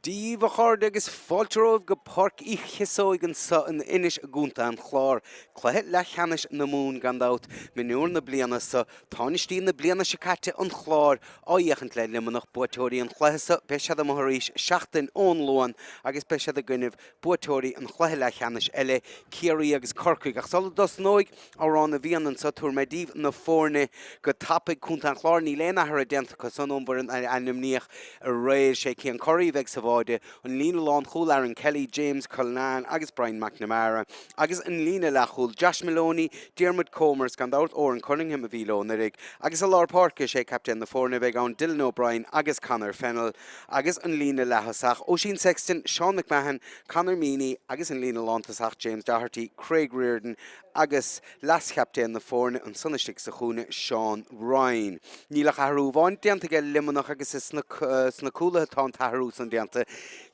Dia dhaoibh a chairde agus fáilte romhaibh go Páirc Uí Chíosóig anseo in Inis i gContae an Chláir. Cluiche leathcheannais na Mumhan gan dabht, mionúir na bliana seo, tánaistí na bliana seo caite an Clár á fhéachaint le Luimneach, buaiteoirí an chluiche seo, beidh siad amuigh arís seachtain ón Luan agus beidh siad i gcoinnibh buaiteoirí an chluiche leathcheannais eile, Ciarraí agus Corcaigh. Ach sula dtosnóidh Amhrán na bhFiann anseo, tabharfaidh mé daoibh na foirne go tapaidh. Contae an Chláir, níl aon athrú déanta acu san ón bhfoireann a ainmníodh aréir. Sé Cian Curry a bheidh sa bháide, an líne lánchúil Aaron Kelly, James Cullinane agus Brian McNamara agus an líne leathchúil Josh Moloney, Diarmuid Comer is gan dabht Odhrán Cunningham a bhí leo anuraidh. Agus i lár páirce, sé captaen na foirne a bheidh ann Dylan O'Brien agus Conor Fennell agus an líne leath-thosach Oisín Sexton, Seán McMahon, Conor Meaney agus an líne lántosach James Doherty, Craig Riordan agus leaschaptaen na foirne ansan istigh sa chúinne, Seán Ryan. Níl ach athrú amháin déanta aige Luimneach agus is sna cúlaithe atá an t-athrú san déanta.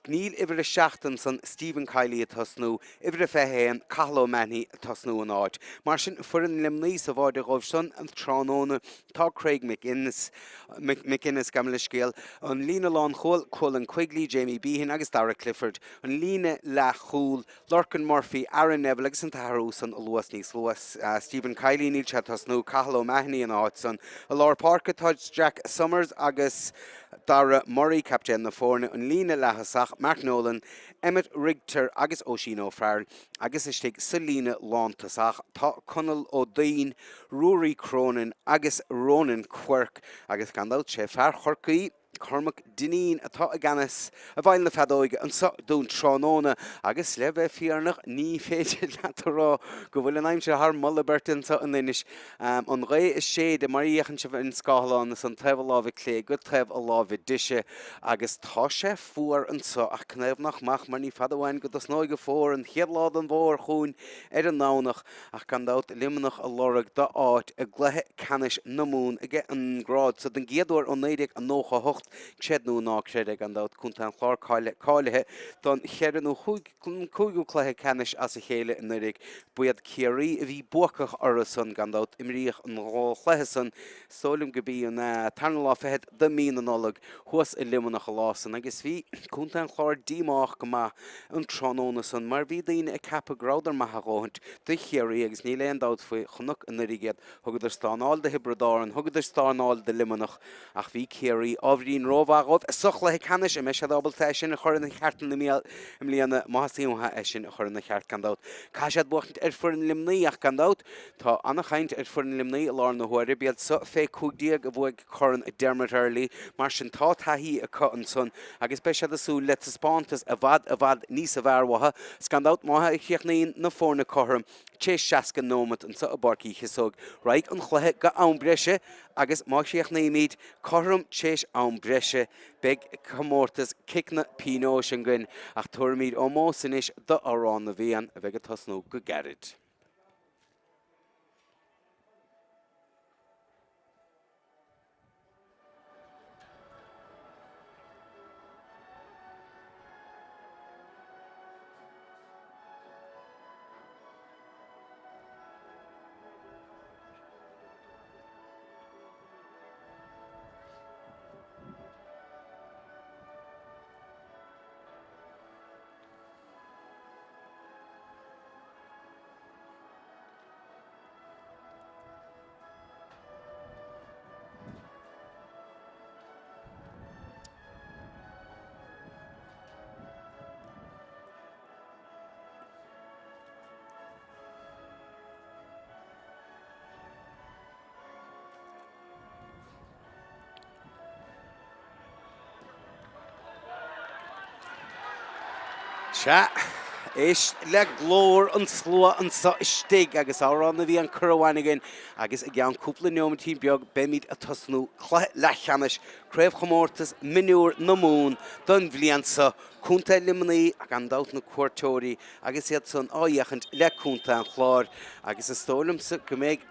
Níl uimhir a 7 ansan, Stephen Kiely ag tosnú, uimhir a 21, Cathal O'Mahony ag tosnú ina áit. Mar sin, foireann Luimnigh sa bháide dhóibh san an tráthnóna tá Craig McInnes, McInnes, gabh mo leithscéal, an líne lánchúil, Cualann Quigley, Jamie Behan agus Darragh Clifford, an líne leathchúil, Lorcan Murphy, Aaron Neville agus an t-athrú san a luas níos luaithe. Stephen Kiely, níl sé ag tosnú, Cathal O'Mahony ina áit san. I lár páirce tá Jack Summers agus Darragh Murray, captaen na foirne, an líne leath-thosach, Mark Nolan, Emmet Rigter agus Oisín O'Farrell agus istigh sa líne lántosach tá Conall Ó Duinn, Ruairí Cronin agus Ronan Quirke agus gan dabht sé fear Chorcaí, Cormac Dineen atá i gceannas i bhfeighil na feadóige anseo dúinn tráthnóna agus le bheith fírinneach ní féidir leat a rá go bhfuil an aimsir thar moladh beirte anseo in Inis. An ghaoth ag séideadh mar a fhéachann sibh ar an scáthlán ansan taobh a láimhe clé go taobh a láimhe deise agus tá sé fuar anseo ach canathaobh nach mbeadh mar ní fada uainn go dtosnóidh an fómhar an chéad lá den bhfómhar chugainn ar an nDomhnach. Ach gan dabht, Luimneach ag lorg d'áit i gcluiche ceannais na Mumhan ag an ngrád so den gcéad uair ó 1998, creid nó ná creid é, gan dabht, Contae an Chláir cáilithe don cheithre nó chúig, cúigiú cluiche ceannais as a chéile anuraidh. Ba iad Ciarraí a bhí buacach orthu san, gan dabht. Imríodh an chluiche san, is dóigh liom go b'í an tarna lá fichead de mhí na Nollag, thuas i Luimneach an lá san agus bhí Contae an Chláir díomách go maith an tráthnóna san mar bhí daoine ag ceapadh go rabhadar maith a dhóthaint do Chiarraí agus níl aon dabht faoi, chonac anuraidh iad, thugadar stánáil do Thiobraid Árann, thugadar stánáil do Luimneach ach bhí Ciarraí ábhairín rómhaith dhóibh sa chluiche ceannais. An mbeidh siad ábalta é sin a chur ina cheart i mbliana? Má theastaíonn uathu é sin a chur ina cheart gan dabht. Caithfidh siad buachtaint ar foireann Luimnigh ach gan dabht tá an-chaint ar foireann Luimnigh i láthair na huaire. B'iad seo fé 15 a bhuaigh Corn Dermot Earley, mar sin tá taithí acu ansan agus beidh siad ag súil le taispeántas i bhfad i bhfad níosa bhfearr uathu. 'S gan dabht má chríochnaíonn na foirne cothrom tar éis 60 nóimeat anso i bPáirc Uí Chíosóg, raghaidh an chluiche go am breise agus má chríochnaímid cothrom tar éis am breise beidh comórtas ciceanna pionóis againn ach tabharfaimid ómós anois d'Amhrán na bhFiann a bheidh ag tosnú go gairid. Sea, éist le glór an tslua anso istigh agus Amhrán na bhFiann curtha uainn againn agus i gceann cúpla neomaitín beag beimid ag tosnú cluiche leathcheannais Craobhchomórtas Mionúr na Mumhan don bhliain seo. Contae Luimnigh, gan dabht na cuairteoirí agus iad san á fhéachaint le Contae an Chláir agus is dóigh liomsa go mbeidh.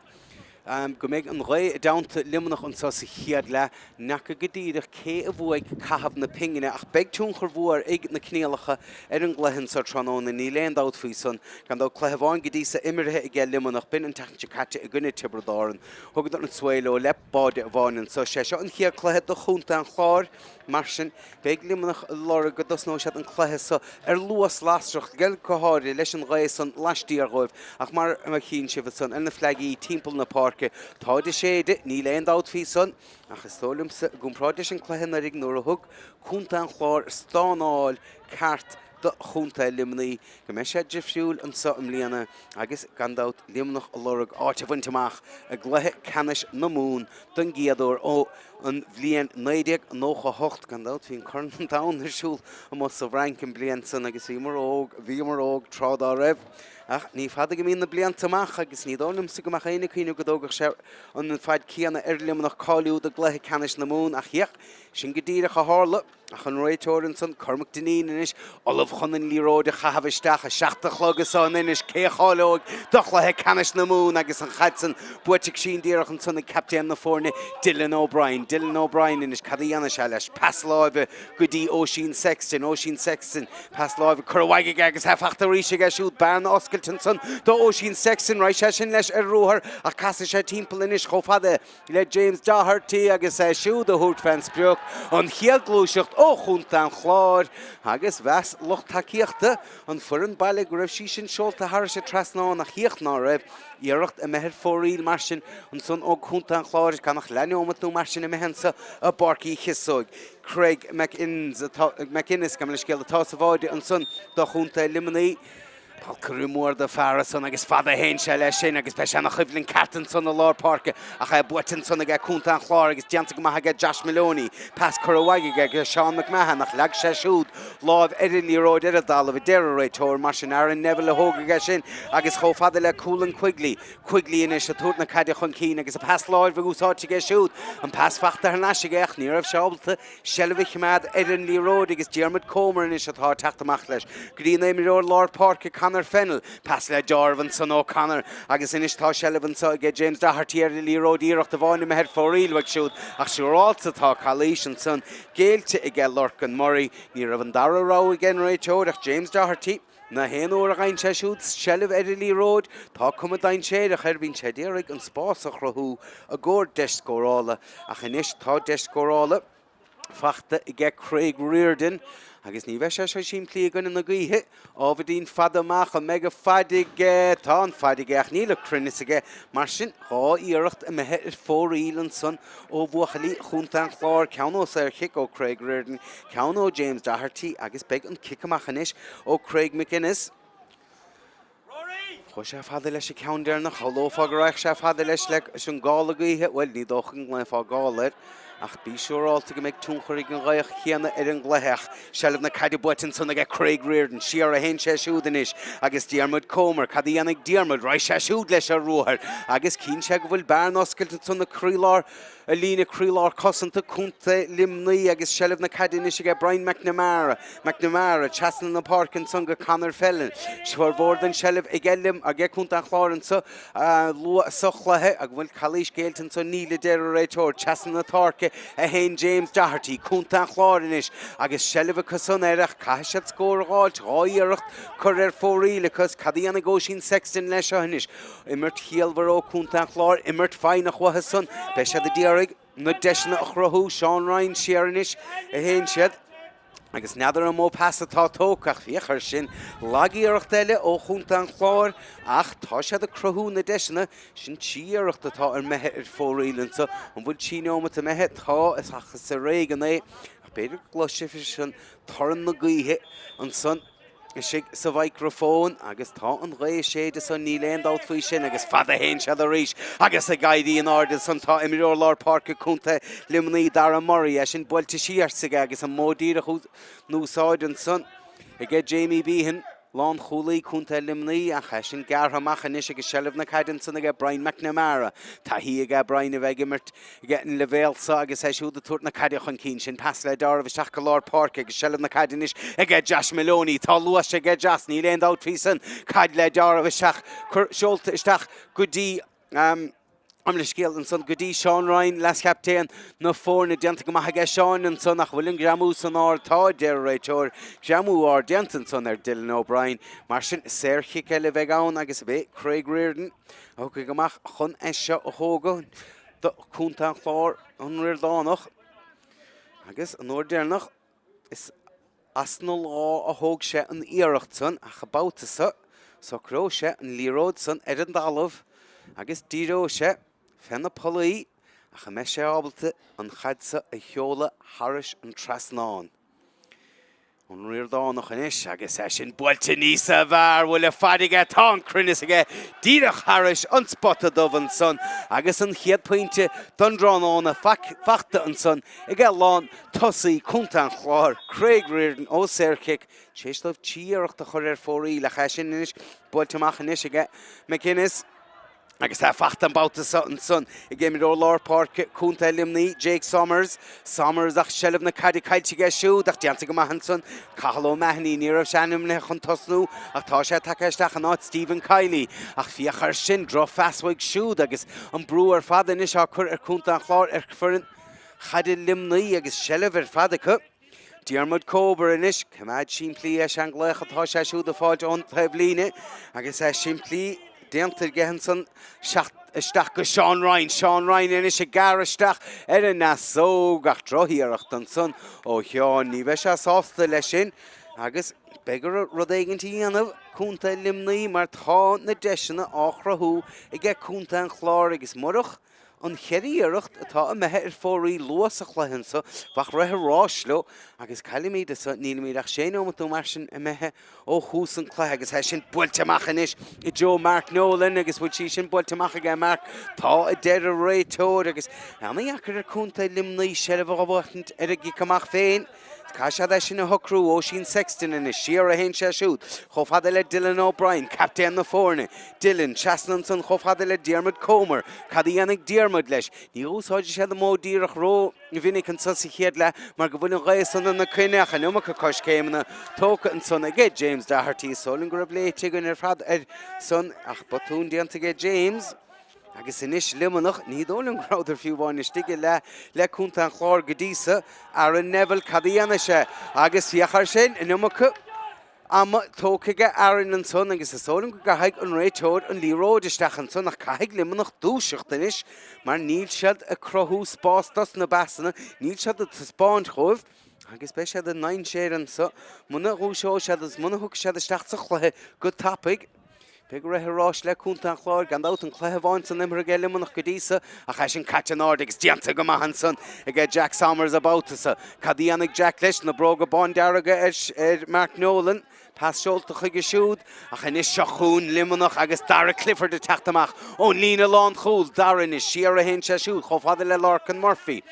Go mbeidh an ghaoth i dteannta Luimneach anseo sa chéad leath. N'fheaca go díreach cé a bhuaigh caitheamh na pingine ach beidh tionchar mhór ag na coinníollacha ar an gcluiche anseo tráthnóna, níl aon dabht faoi san. Gan dabht cluiche amháin go dtí so imeartha aige Luimneach, b'in an tseachtain seo caite i gcoinne Tiobraid Árann. Thugadar an svae leo le báide amháin anseo. Sé seo an chéad cluiche do chontae an Chláir. Mar sin, beidh Luimneach ag lorg go dtosnóidh siad an cluiche so ar luas lasrach, go háirithe leis an ghaoth san laistiar dhóibh. Ach mar a chíonn sibh ansan ar na fleaigí timpeall na páirce, táid ag séideadh, níl aon dabht faoi san. Ach is dóigh liomsa, i gcomparáid leis an cluiche anuraidh nuair a thug contae an Chláir stánáil ceart do chontae Luimnigh, go mbeidh sé difriúil anso i mbliana agus gan dabht Luimneach ag lorg áit a bhaint amach i gcluiche ceannais na Mumhan don gcéad uair ó an bhliain 1998. Gan dabht bhí an Corn an Domhain ar siúl amuigh sa bhFrainc an bhliain san agus bhíomar óg, bhíomar óg tráth dá raibh. Ach ní fada go mbíonn na blianta amach agus ní dóigh liomsa go mbeadh éinne ag cuimhneamh go dtógfadh sé an fad céanna ar Luimneach cáiliú do gcluiche ceannais na Mumhan ach féach, sin go díreach a tharla. Ach an réiteoir ansan, Cormac Dineen anois, ullamh chun an liathróid a chaitheamh isteach. 7 a chlog anso in Inis, cé a cháileoidh do chluiche ceannais na Mumhan agus an chaid san buaite go síndíreach ansan ag captaen na foirne, Dylan O'Brien. Dylan O'Brien anois, cad a dhéanfaidh sé leis? Pas láimhe go dtí Oisín Sexton. Oisín Sexton, pas láimhe curtha uaidh aige agus é fachta arís aige siúd. Bearna oscailte ansan do Oisín Sexton. Raghaidh sé sin leis ar ruathar ach casfaidh sé timpeall anois chomh fada le James Doherty agus é siúd a thabhairt fén sprioc, an chéad gluaiseacht ó chontae an Chláir agus mheas lucht tacaíochta an foireann baile go raibh sí sin seolta thairis an trasnán ach féach ná raibh. Iarracht imithe ar fóraoil mar sin ansan ó chontae an Chláir gan ach leathneomat nó mar sin imithe anso i bPáirc Uí Chíosóg. Craig McInnes, gabh mo leithscéal, atá sa bháide ansan do chontae Luimnigh. Poll mór do fear ansan agus fada a théann sé leis sin agus beidh sé ina choimhlint ceart ansan i lár páirce ach é buaite ansan aige contae an Chláir agus déanta go maith aige Josh Moloney. Pas curtha uaidh aige go Seán McMahon ach leag sé siúd lámh ar an liathróid ar an dtalamh a deir an réiteoir mar sin Aaron Neville a thógfaidh é sin agus chomh fada le Cúlann Quigley. Quigley anois ag tabhairt na caide chun cinn agus an pas láimhe úsáidte aige siúd. An pas fachta thar n-ais aige ach ní raibh sé ábalta Seilbh a choimeád ar an liathróid agus Diarmuid Comer anois atá ag teacht amach leis go dtí an imreoir lár páirce Conor Fennell. Pas le deáramh ansan ó Conor agus anois tá seilbh anso aige James Doherty ar an liathróid iarracht amháin imithe ar fóraoil uaidh siúd ach siúráilte tá calaois ansan géillte aige Lorcan Murray. Ní raibh an dara rogha ag an réiteoir ach James Doherty. Na haon uair a fhaigheann sé siúd seilbh ar an liathróid, tá cuma dainséarach air, bíonn sé d'iarraidh an spás a chruthú i gcomhair deis scórála, ach anois tá deis scórála fachta aige Craig Riordan agus ní bheidh sé seo simplí i gcoinne na gaoithe. Ábhairín fada amach, an mbeidh an faid aige? Tá an faid aige ach níl an cruinneas aige. Mar sin, 2 iarracht imithe ar fóraoil ansan ó bhuachaillí Chontae an Chláir, ceann ó saorchic ó Craig Riordan, ceann ó James Doherty agus beidh an cic amach anois ó Craig McGuinness. Chuaigh sé fada leis an ceann deireanach, shamhlófá go raghadh sé fada leis leis an gála gaoithe, bhuel ní dócha go nglaofá gála air ach bí siúrálta go mbeidh tionchar ag an ghaoth chéanna ar an gcluiche ach seilbh na caide buaite ansan aige Craig Riordan, siar a théann sé siúd anois agus Diarmuid Comer, cad a dhéanfaidh Diarmuid? Raghaidh sé siúd leis ar ruathar agus cíonn sé go bhfuil bearna oscailte ansan i gcroílár I líne croílár cosanta Contae Luimnigh agus seilbh na caide anois aige Brian McNamara. McNamara trasna na páirce ansan go Conor Fenelon. Formhór den seilbh aige Lim aige Contae an Chláir anso luath sa chluiche ach bhfuil calaois géillte anso níl a deir an réiteoir. Trasna na páirce a théann James Doherty. Contae an Chláir anois agus seilbh acu san air ach caithfidh siad scór a dh'fháilt, 2 iarracht curtha ar fóraoil acu. Cad a dhéanfaidh Oisín Sexton leis seo anois? Imirt chiallmhar ó Chontae an Chláir, imirt foighneach uathu san. Beidh siad a d'iarraidh na deiseanna a chruthú. Seán Ryan siar anois a théann siad agus n'fheadar an mó pas atá tógtha ach féach air sin. Lag-iarracht eile ó Chontae an Chláir ach tá siad ag cruthú na deiseanna. Sin 3 iarracht atá imithe ar fóraoil anso. An bhfuil 3 neomat imithe? Tá, ach is ar éigean é. Ach b'fhéidir go gcloisfidh sibh torann na gaoithe ansan. Istigh sa mhicreafón agus tá an ghaoth ag séideadh san, níl aon dabht faoi sin agus fada a théann siad arís agus ag éirí in airde san tá imreoir lár páirce Contae Luimnigh, Dara Murray, é sin buailte siar aige agus an modh díreach in úsáid ansan aige Jamie Behan, lánchúlaí Contae Luimnigh ach é sin gearrtha amach anois agus seilbh na caide ansan aige Brian McNamara. Taithí aige Brian a bheith ag imirt Ag an leibhéal seo agus é siúd ag tabhairt na caide chun cinn. Sin pas le deáramh isteach go lár páirce agus seilbh na caide anois aige Josh Moloney. Tá luas aige Josh, níl aon dabht faoi san. Caid le deáramh isteach, cur seolta isteach go dtí. Gabh mo leithscéal ansan go dtí Seán Ryan, leaschaptaen na foirne. Déanta go maith aige Seán ansan ach bhfuil an greamú san ard? Tá, a deir an réiteoir. Greamú ard déanta ansan ar Dylan O'Brien. Mar sin, saorchic eile a bheidh ann agus ab é Craig Riordan a thiocfaidh amach chun é seo a thógadh do Chontae an Chláir, an Ríordánach. Agus an uair deireanach, Is as na lámha a thóg sé an iarracht san ach an babhta so, socróidh sé an liathróid san ar an dtalamh agus díreoidh sé fé na pollaí ach an mbeidh sé ábalta an chaid so a sheoladh thairis an trasnán? An Ríordánach anois agus é sin buailte aníos a bhfear, bhfuil an fad aige, tá an cruinneas aige, díreach thairis an spota dubh ansan agus an chéad pointe don dtráthnóna fachta ansan aige lán tosaí Contae an Chláir, Craig Riordan ó saorchic, tar éis dóibh 3 iarracht a chur ar fóraoil ach é sin anois buailte amach anois aige McGuinness agus é fachta an babhta seo ansan ag imreoir lár páirce Contae Luimnigh, Jake Somers. Somers ach seilbh na caide caillte aige siúd ach déanta go maith ansan Cathal O'Mahony. Ní raibh sé ainmnithe chun tosnú ach tá sé tagtha isteach in áit Stephen Kiely ach féach air sin, drochphas uaidh siúd agus an brú ar fad anois á cur ar Contae an Chláir ar foireann chaide Luimnigh agus seilbh ar fad acu. Diarmuid Comer anois, coimeád simplí é sin glaoch atá sé siúd ag fáilt ón taobhlíne agus é simplí déanta aige ansan isteach go Seán Ryan. Seán Ryan anois ag gearradh isteach ar an fheasóg ach drochiarracht ansan ó Sheán. Ní bheidh sé sásta leis sin agus beidh orthu rud éigin a dhéanamh Contae Luimnigh mar tá na deiseanna á chruthú aige Contae an Chláir agus murach An cheithre iarracht atá imithe ar fóraoil luath sa chluiche anso, bheadh rith an ráis leo agus caillimid anso, nílimid ach sé neomat nó mar sin imithe ó thús an cluiche agus é sin buailte amach anois i dtreo Mark Nolan agus bhfuil sí sin buailte amach aige Mark? Tá a deir an réiteoir agus ana-dheacair ar Contae Luimnigh seilbh a bhuachaint ar a gcic amach féin. Caithfidh siad é sin a shocrú. Oisín Sexton anois, siar a théann sé siúd, chomh fada le Dylan O'Brien, captaen na foirne. Dylan, trasna ansan chomh fada le Diarmuid Comer. Cad a dhéanfaidh Diarmuid leis? Ní dh'úsáidfidh siad an modh díreach ró-mhinic anso sa chéad leath mar go bhfuil an ghaoth san ina coinne ach an iomarca coiscéimeanna tógtha ansan aige James Doherty. Is dóigh liom go raibh léite againn ar fad air san ach botún déanta aige James. Agus anois Luimneach, ní dóigh liom go rabhadar fiú amháin istigh i leath le Contae an Chláir go dtí so. Aaron Neville, cad a dhéanfaidh sé? Agus féach air sin, an iomarca ama tógtha aige Aaron ansan agus is dóigh liom go gcaithfidh an réiteoir an liathróid isteach ansan ach caithfidh Luimneach dúiseacht anois mar níl siad ag cruthú spás dos na pasanna, níl siad ag taispeáint dhóibh agus beidh siad i ndainséar anso muna dhúiseoidh siad agus muna thiocfaidh siad isteach sa chluiche go tapaidh. Beidh rith an ráis le Contae an Chláir, gan dabht, an cluiche amháin san imeartha aige Luimneach go dtí so, ach é sin caite in airde agus déanta go maith ansan aige Jack Somers an babhta so. Cad a dhéanfaidh Jack leis? Na bróga bándearga ar Mark Nolan. Pas seolta chuige siúd, ach anois seo chugainn Luimneach agus Dara Clifford ag teacht amach ón líne lánchúil. Dara anois, siar a théann sé siúd chomh fada le Lorcan Murphy.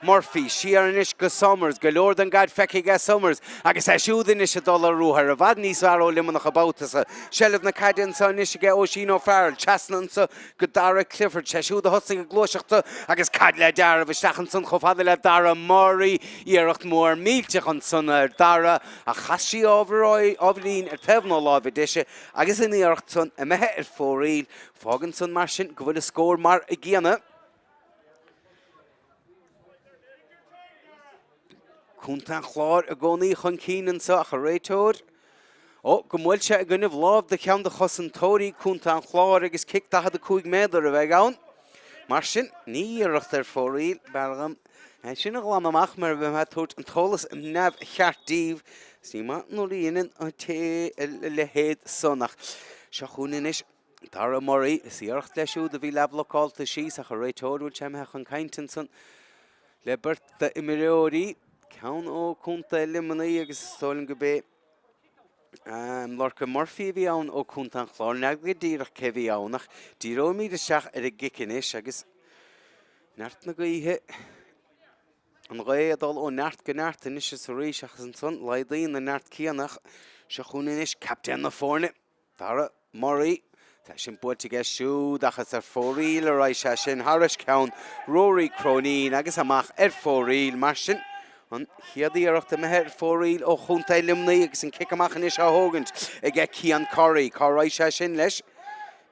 Murphy, siar anois go Somers, go leor den gcaid feicthe aige Somers agus é siúd anois ag dul ar ruathar, i bhfad níos fearr ó Luimneach an babhta so. Seilbh na caide anso anois aige Oisín O'Farrell, trasna anso go Dara Clifford, sé siúd a thosnaigh an gluaiseacht agus caid le dealramh isteach ansan chomh fada le Dara Murray, iarracht mhór millteach ansan ar Dara ach chas sí ábhairín ar taobh na láimhe deise agus an iarracht san imithe ar fóraoil. Fágann san mar sin go bhfuil an scór mar a gcéanna. Contae an Chláir i gcónaí chun cinn anseo ach an réiteoir, ó, go mbuail sé i gcoinnibh lámh de cheann de chosantóirí Contae an Chláir agus cic 45 méadar a bheidh ann. Mar sin, ní iarracht ar fóraoil, b'fhearr dhom é sin a ghlanadh amach mar bheadh mé ag tabhairt an t-eolas neamhcheart díbh. Is ní maith nuair a dheineann an té a leithéid san ach seo chugainn anois. Dara Murray, is iarracht leis siúd a bhí leathbhlocálta síos ach an réiteoir, bhfuil sé imithe chun cainte ansan le beirt d'imreoirí, ceann ó Contae Luimnigh agus is dóigh liom go b'é Lorcan Murphy a bhí ann ó Contae an Chláir. N'fheadar go díreach cé bhí ann ach díreoimid isteach ar an gcic anois agus neart na gaoithe. An ghaoth ag dul ó neart go neart anois is arís ach ansan laghdaíonn an neart céanna ach seo chugainn anois captaen na foirne. Dara Murray, Tá sin buailte aige siúd ach is ar fóraoil a raghaidh sé sin thairis ceann Rory Cronin agus amach ar fóraoil. Mar sin, an chéad iarracht imithe ar fóraoil ó Chontae Luimnigh agus an cic amach anois á thógaint aige Cian Corry. Cá raghaidh sé sin leis?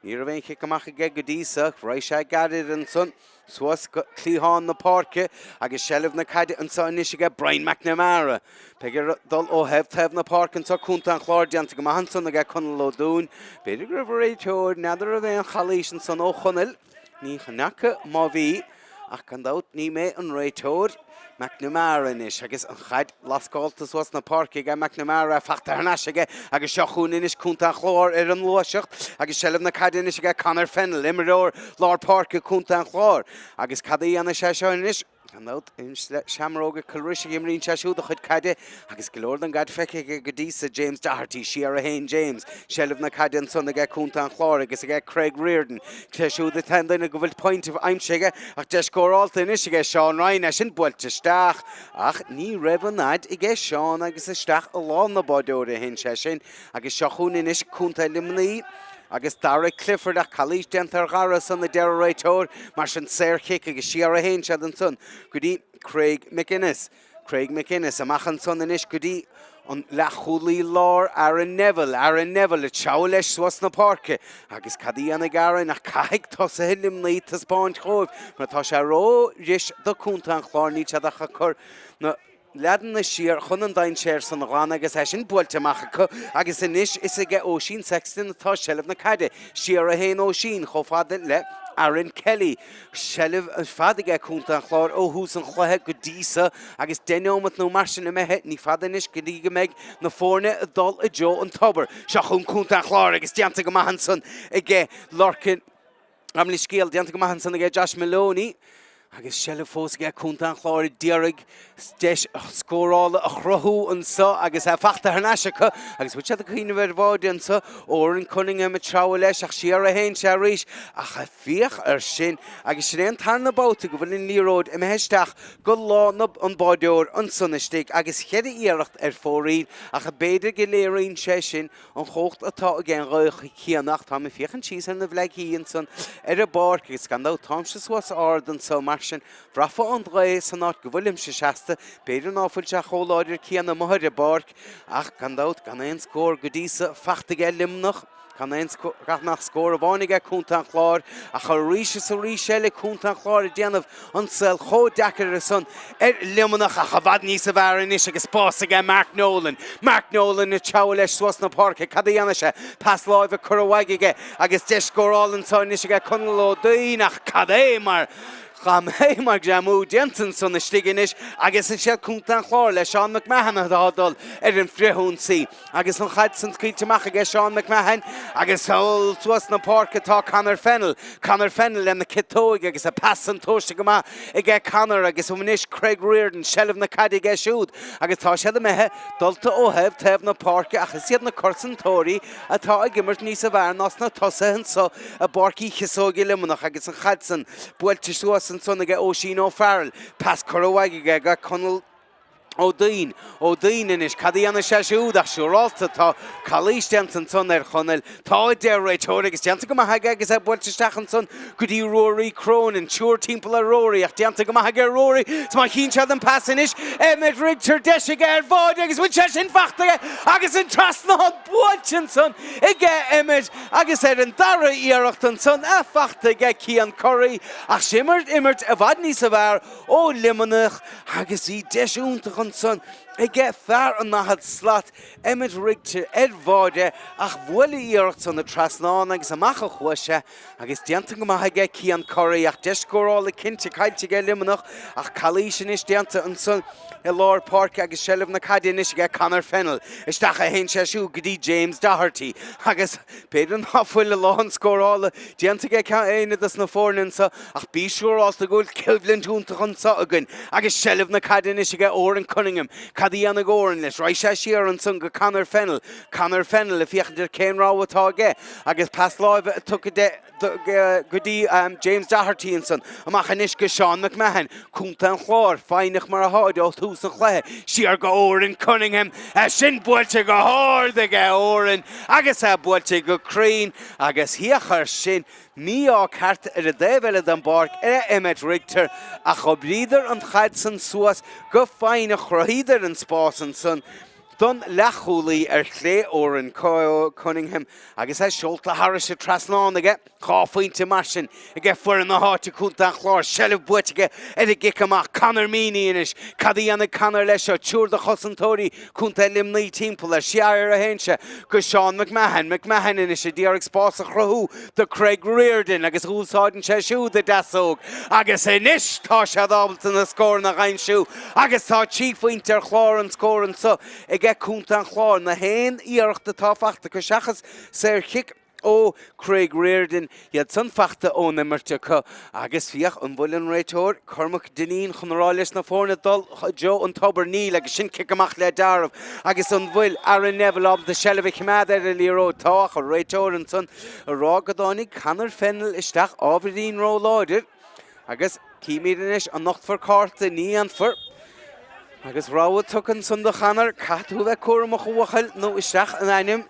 Ní raibh aon chic amach aige go dtí so. Raghaidh sé gairid ansan suas go cliathán na páirce agus seilbh na caide anso anois aige Brian McNamara. Beidh air dul ó thaobh taobh na páirce anso, Contae an Chláir déanta go maith ansan aige Conall Ó Dúinn. B'fhéidir go raibh an réiteoir, n'fheadar raibh aon chalaois ansan ó Chonaill. Ní fhaca má bhí, ach gan dabht ní mé an réiteoir. McNamara anois agus an chaid lascálta suas na páirce aige McNamara, fachta thar n-ais aige agus seo chugainn anois Contae an Chláir ar an ngluaiseacht agus seilbh na caide anois aige Conor Fennell, imreoir lár páirce Contae an Chláir. Agus cad a dhéanfaidh sé seo anois? Gan dabht, le Seamróga Cill Rois a imríonn sé siúd a chuid caide agus go leor den gcaid feicthe aige go dtí so, James Doherty, siar a théann James, seilbh na caide ansan aige Contae an Chláir agus aige Craig Riordan, sé siúd an t-aon duine go bhfuil pointe aimsithe aige ach deis scórálta anois aige Seán Ryan, é sin buailte isteach ach ní raibh an fhaid aige Seán agus isteach i lámh na báideoire a théann sé sin agus seo chugainn anois Contae Luimnigh. Agus Dara Clifford ach calaois déanta ar Dhara ansan a deir an réiteoir, mar sin saor-chic agus siar a théann siad ansan go dtí Craig McGuinness. Craig McGuinness amach ansan anois go dtí an leathchúlaí láir Aaron Neville. Aaron Neville ag treabhadh leis suas na páirce agus cad a dhéanfaidh Aaron ach caithfidh tosaithe Luimnigh taispeáint dhóibh mar tá sé ró-ris do Contae an Chláir níl siad ach ag cur na leaideanna siar chun an dainséar san a ghlanadh agus é sin buailte amach acu agus anois is aige Oisín Sexton atá seilbh na caide. Siar a théann Oisín chomh fada le Aaron Kelly. Seilbh ar fad aige Contae an Chláir ó thús an chluiche go dtí so agus 10 neomat nó mar sin imithe. Ní fada anois go dtí go mbeidh na foirne ag dul i dtreo an tobair. Seo chugainn Contae an Chláir agus déanta go maith ansan aige Lorcan. Gabh mo leithscéal, déanta go maith ansan aige Josh Maloney agus seilbh fós aige Contae an Chláir a d'iarraidh deis scórála a chruthú anso agus é fachta thar n-ais acu agus bhfuil siad ag cuimhneamh ar bháide anso Odhrán Cunningham ag treabhadh leis ach siar a théann sé arís ach féach air sin agus sin é an tarna babhta go bhfuil an liathróid imithe isteach go lámh an báideoir ansan istigh agus cheithre iarracht ar fóraoil ach b'fhéidir go léiríonn sé sin an chumhacht atá ag an ghaoth chéanna ach táim ag féachaint síos ar na bhleaigthí ansan ar an bpáirc agus gan dabht táimse suas ard anso mar sin bhraithfeá an ghaoth san áit go bhfuilimse seasta, b'fhéidir ná fuil sé chomh láidir céanna amuigh ar an bpáirc ach gan dabht gan aon scór go dtí so fachta aige Luimneach. Gan aon gan ach scór amháin aige Contae an Chláir ach arís is arís eile Contae an Chláir ag déanamh an saol chomh deacair ansan ar Luimneach ach i bhfad níosa bhfearr anois agus spás aige Mark Nolan. Mark Nolan ag treabhadh leis suas na páirce. Cad a dhéanfaidh sé? Pas láimhe curtha uaidh aige agus deis scórála anseo anois aige Conall Ó Duinn ach cad é mar Cad é mar ghreamú déanta ansan istigh anois agus is iad Contae an Chláir le Seán McMahon atá ag dul ar an bhfrithionsaí. Agus an chaid san scaoilte amach aige Seán McMahon agus sall suas na páirce tá Conor Fennell. Conor Fennell lena ciotóig agus a pas san tomhaiste go maith aige Conor agus anois Craig Riordan, seilbh na caide aige siúd agus tá siad imithe dulta ó thaobh taobh na páirce ach is iad na cosantóirí atá ag imirt níosa bhfearr ná sna tosaithe anso i bPáirc Uí Chíosóg i Luimneach agus an chaid san buailte suas ansan aige Oisín O'Farrell. Pas curtha uaidh aige go Conall Ó Duinn. Ó Duinn anois, cad a dhéanfaidh sé siúd ach siúrálta tá calaois déanta ansan ar Chonaill. Tá, a deir an réiteoir agus déanta go maith aige agus é buailte isteach ansan go dtí Ruairí Cronin. Triúr timpeall ar Ruairí ach déanta go maith aige Ruairí. 's má chíonn siad an pas anois, Emmet Richter deis aige ar bháide agus bhfuil sé sin fachta aige agus an trasnán buailte ansan aige Emmet agus ar an dara iarracht ansan é fachta aige Cian Curry ach sin imirt i bhfad níosa bhfearr ó Luimneach agus bhí deis iontach ansan aige fear an 40 slat, Emmet Richter ar bháide ach bhuail a iarracht san an trasnán agus amach a chuaigh sé agus déanta go maith aige Cian Curry ach deis scórála cinnte caillte aige Luimneach ach calaois anois déanta ansan i lár páirce agus seilbh na caide anois aige Conor Fennell. Isteach a théann sé siúd go dtí James Doherty agus b'fhéidir ná fuil a lán scórála déanta aige éinne dos na foirne anso Ach bí siúrálta go bhfuil coimhlint iontach anso againn agus seilbh na caide anois aige Odhrán Cunningham. Cad a dhéanfaidh Odhrán leis? Raghaidh sé siar ansan go Conor Fennell. Conor Fennell ag féachaint ar cén rogha atá aige agus pas láimhe tugtha de go dtí James Doherty ansan. Amach anois go Seán McMahon, Contae an Chláir, foighneach mar atáid ó thús an chluiche. Siar go Odhrán Cunningham. É sin buailte go hard aige Odhrán agus é buailte go cruinn agus féach air sin. Mí-ádh ceart ar an dtaobh eile den bpáirc ar Emmet Richter ach dh'oibríodar an chaid san suas go foighneach, chruthaíodar an spás ansan. Don leathchúlaí ar chlé Odhrán Cunningham agus é seolta thairis an trasnán aige. 2 phointe mar sin aige foireann na háite, Contae an Chláir. Seilbh buaite aige ar an gcic amach. Conor Meaney anois. Cad a dhéanfaidh Conor leis seo? Triúr de chosantóirí Contae Luimnigh timpeall air. Siar a théann sé go Seán McMahon. McMahon anois ag iarraidh spás a chruthú do Craig Riordan agus úsáideann sé siúd a deasóg agus anois tá siad ábalta na scóranna a aimsiú agus tá 3 phointe ar chlár an scóir anseo aige Contae an Chláir. Na haon iarracht atá fachta acu seachas saorchic ó Craig Riordan, iad san fachta ón imirt acu agus féach an bhfuil an réiteoir Cormac Dineen chun a rá leis na foirne dul i dtreo an tobair? Níl agus sin cic amach le deáramh agus an bhfuil Aaron Neville ábalta seilbh a choimeád ar an liathróid? Tá ach an réiteoir ansan ag rá go dtáinig Conor Fennell isteach ábhairín ró-láidir. Agus címid anois an nochtfar cárta, ní dhéanfar. Agus rabhadh tugtha ansan do Chonor, caithfidh tú a bheith cúramach a bhuachaill nó isteach an ainm,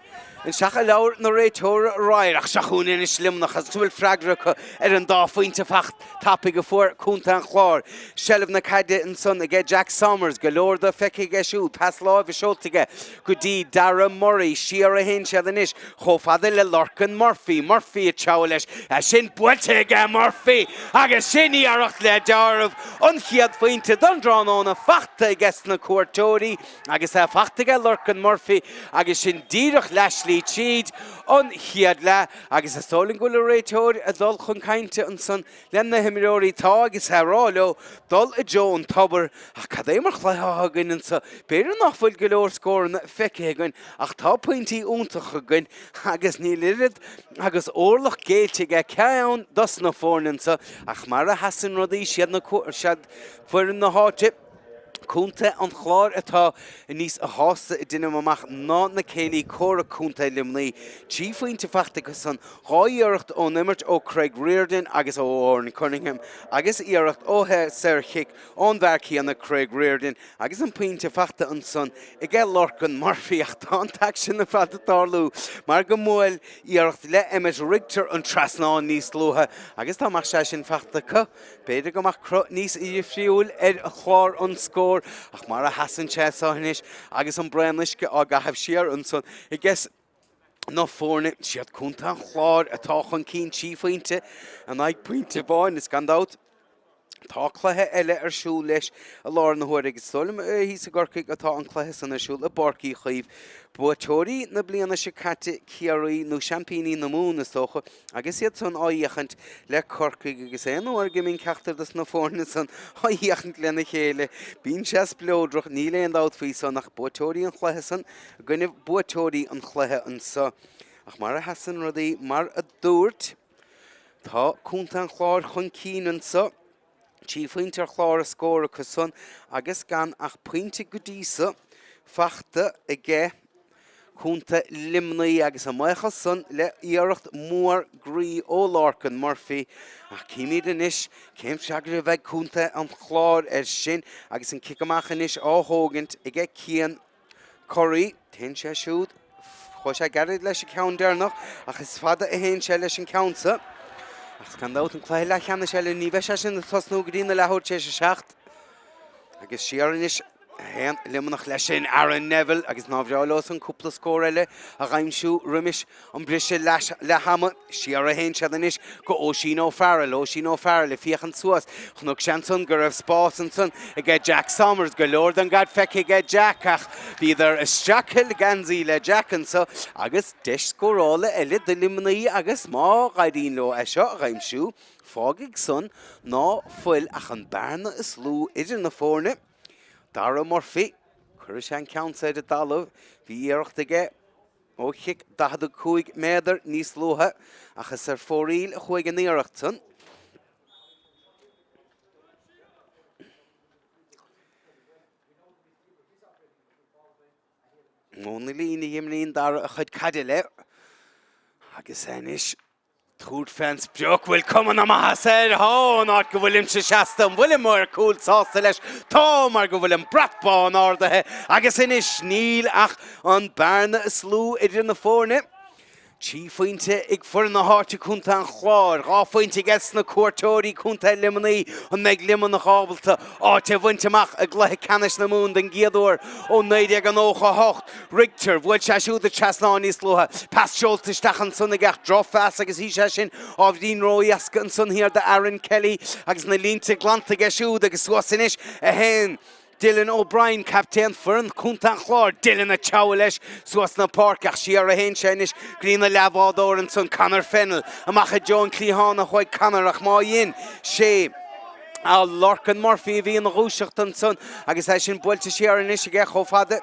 isteach i leabhar na réiteoirí radhairc. Ach seo chugainn anois Luimneach agus an bhfuil freagra acu ar an dá phointe tapaidh a fuair Contae an Chláir. Seilbh na caide ansan aige Jack Somers, go leor de feicthe aige siúd, pas láimhe seolta aige go dtí Dara Murray. Siar a théann siad anois chomh fada le Lorcan Murphy. Murphy ag treabhadh leis. É sin buailte aige Murphy agus sin iarracht le deáramh. An chéad phointe don dtráthnóna fachta aige sna cuairteoirí agus é fachta aige Lorcan Murphy agus sin díreach leathshlí tríd an chéad leath agus is dóigh liom go bhfuil an réiteoir ag dul chun cainte ansan le na himreoirí. Tá agus é ag rá leo dul i dtreo an tobair. Ach cad é mar chluiche atá againn anseo? B'fhéidir nach bhfuil go leor scóranna feicthe againn ach tá pointí iontacha againn agus níl oiread agus orlach géillte ag ceann dos na foirne anseo ach mar a sheasann rudaí siad na siad foireann na háite. Contae an Chláir atá níos shásta deinim amach ná na céilí comhraic Contae Luimnigh. 3 phointe fachta acu san, 2 iarracht ón imirt ó Craig Riordan agus ó Odhrán Cunningham agus iarracht ó saorchic ón bhfear céanna Craig Riordan agus an pointe fachta ansan aige Lorcan Murphy ach tá an t-aicsean ar fad ag tarlú mar go mbuail iarracht le Emmet Richter an trasnán níos luaithe agus dá mbeadh sé sin fachta acu B'fhéidir go mbeadh cruth níos difriúil ar chlár an scóir ach mar a sheasann sé seo anois agus an braon uisce á gcaitheamh siar ansan aige na foirne, siad Contae an Chláir atá chun cinn 3 phointe in aghaidh pointe amháin is gan dabht tá cluiche eile ar siúl leis i láthair na huaire agus is dóigh liom thíos i gCorcaigh atá an cluiche san ar siúl i bPáirc Uí Chaoimh. Buaiteoirí na bliana seo caite Ciarraí nó seaimpíní na Mumhan is dócha Agus iad san á fhiachaint le Corcaigh agus aon uair go mbíonn ceachtar dos na foirne san á fhiachaint lena chéile, bíonn sé spleodrach, níl aon dabht faoi san, ach buaiteoirí an chluiche san i gcoinnibh buaiteoirí an chluiche anso. Ach mar a sheasann rudaí, mar a dúirt, tá Contae an Chláir chun cinn anso. 3 phointe ar chlár a scóir acu san agus gan ach pointe go dtí so fachta aige Contae Luimnigh agus a mbuíochas san le iarracht mhór groí ó Lorcan Murphy. Ach címid anois cén freagra a bheidh Contae an Chláir air sin agus an cic amach anois á thógaint aige Cian Curry, téann sé siúd. Chuaigh sé gairid leis an ceann deireanach ach is fada a théann sé leis an ceann seo. Ach gan dabht an cluiche leathcheannais eile ní bheidh sé sin ag tosnú go dtí na leathuair tar éis a 7. Agus siar anois a théann Luimneach leis sin Aaron Neville agus nár bhreá leo san cúpla scór eile a dh'aimsiú roimis an briseadh leath ama. Siar a théann siad anois go Oisín O'Farrell. Oisín O'Farrell ag féachaint suas. Chonaic sé ansan go raibh spás ansan aige Jack Somers. Go leor den gcaid feicthe aige Jack ach bhíodar ag streachailt geansaí le Jack anso agus deis scórála eile do Luimnigh agus má dh'éiríonn leo é seo a dh'aimsiú, fágfaidh san ná fuil ach an bearna is lú idir na foirne. Dara Murphy, cuirfidh sé an ceann so ar an dtalamh. Bhí iarracht aige. Ó chic 45 méadar níos luaithe, ach is ar fóraoil a chuaigh an iarracht san. Ón líne a imríonn Dara a chuid caide le agus anois Tabhairt fén sprioc, bhfuil cuma na maitheasa air? Tá, an áit go bhfuilimse seasta, an bhfuil an maor cúil sásta leis? Tá, mar go bhfuil an brat bán ardaithe agus anois níl ach an bearna is lú idir na foirne. 3 phointe ag foireann na háite, Contae an Chláir, 2 phointe aige sna cuairteoirí, Contae Luimnigh. An mbeidh Luimneach ábalta áit a bhaint amach i gcluiche ceannais na Mumhan den gcéad uair ó 1998? Richter, bhuail sé siúd an trasnán níos luaithe. Pas seolta isteach ansan aige ach drochphas agus bhí sé sin ábhairín ró-éasca ansan thiar d'Aaron Kelly agus na línte glanta aige siúd agus suas anois a théann Dylan O'Brien, captaen foireann Chontae an Chláir, Dylan ag treabhadh leis suas na páirce ach siar a théann sé anois go dtí na leathbhádóir ansan, Conor Fennell, amach i dtreo an chliatháin a chuaigh Conor ach má dhein sé Lorcan Murphy a bhí ina dhúiseacht ansan agus é sin buailte siar anois aige chomh fada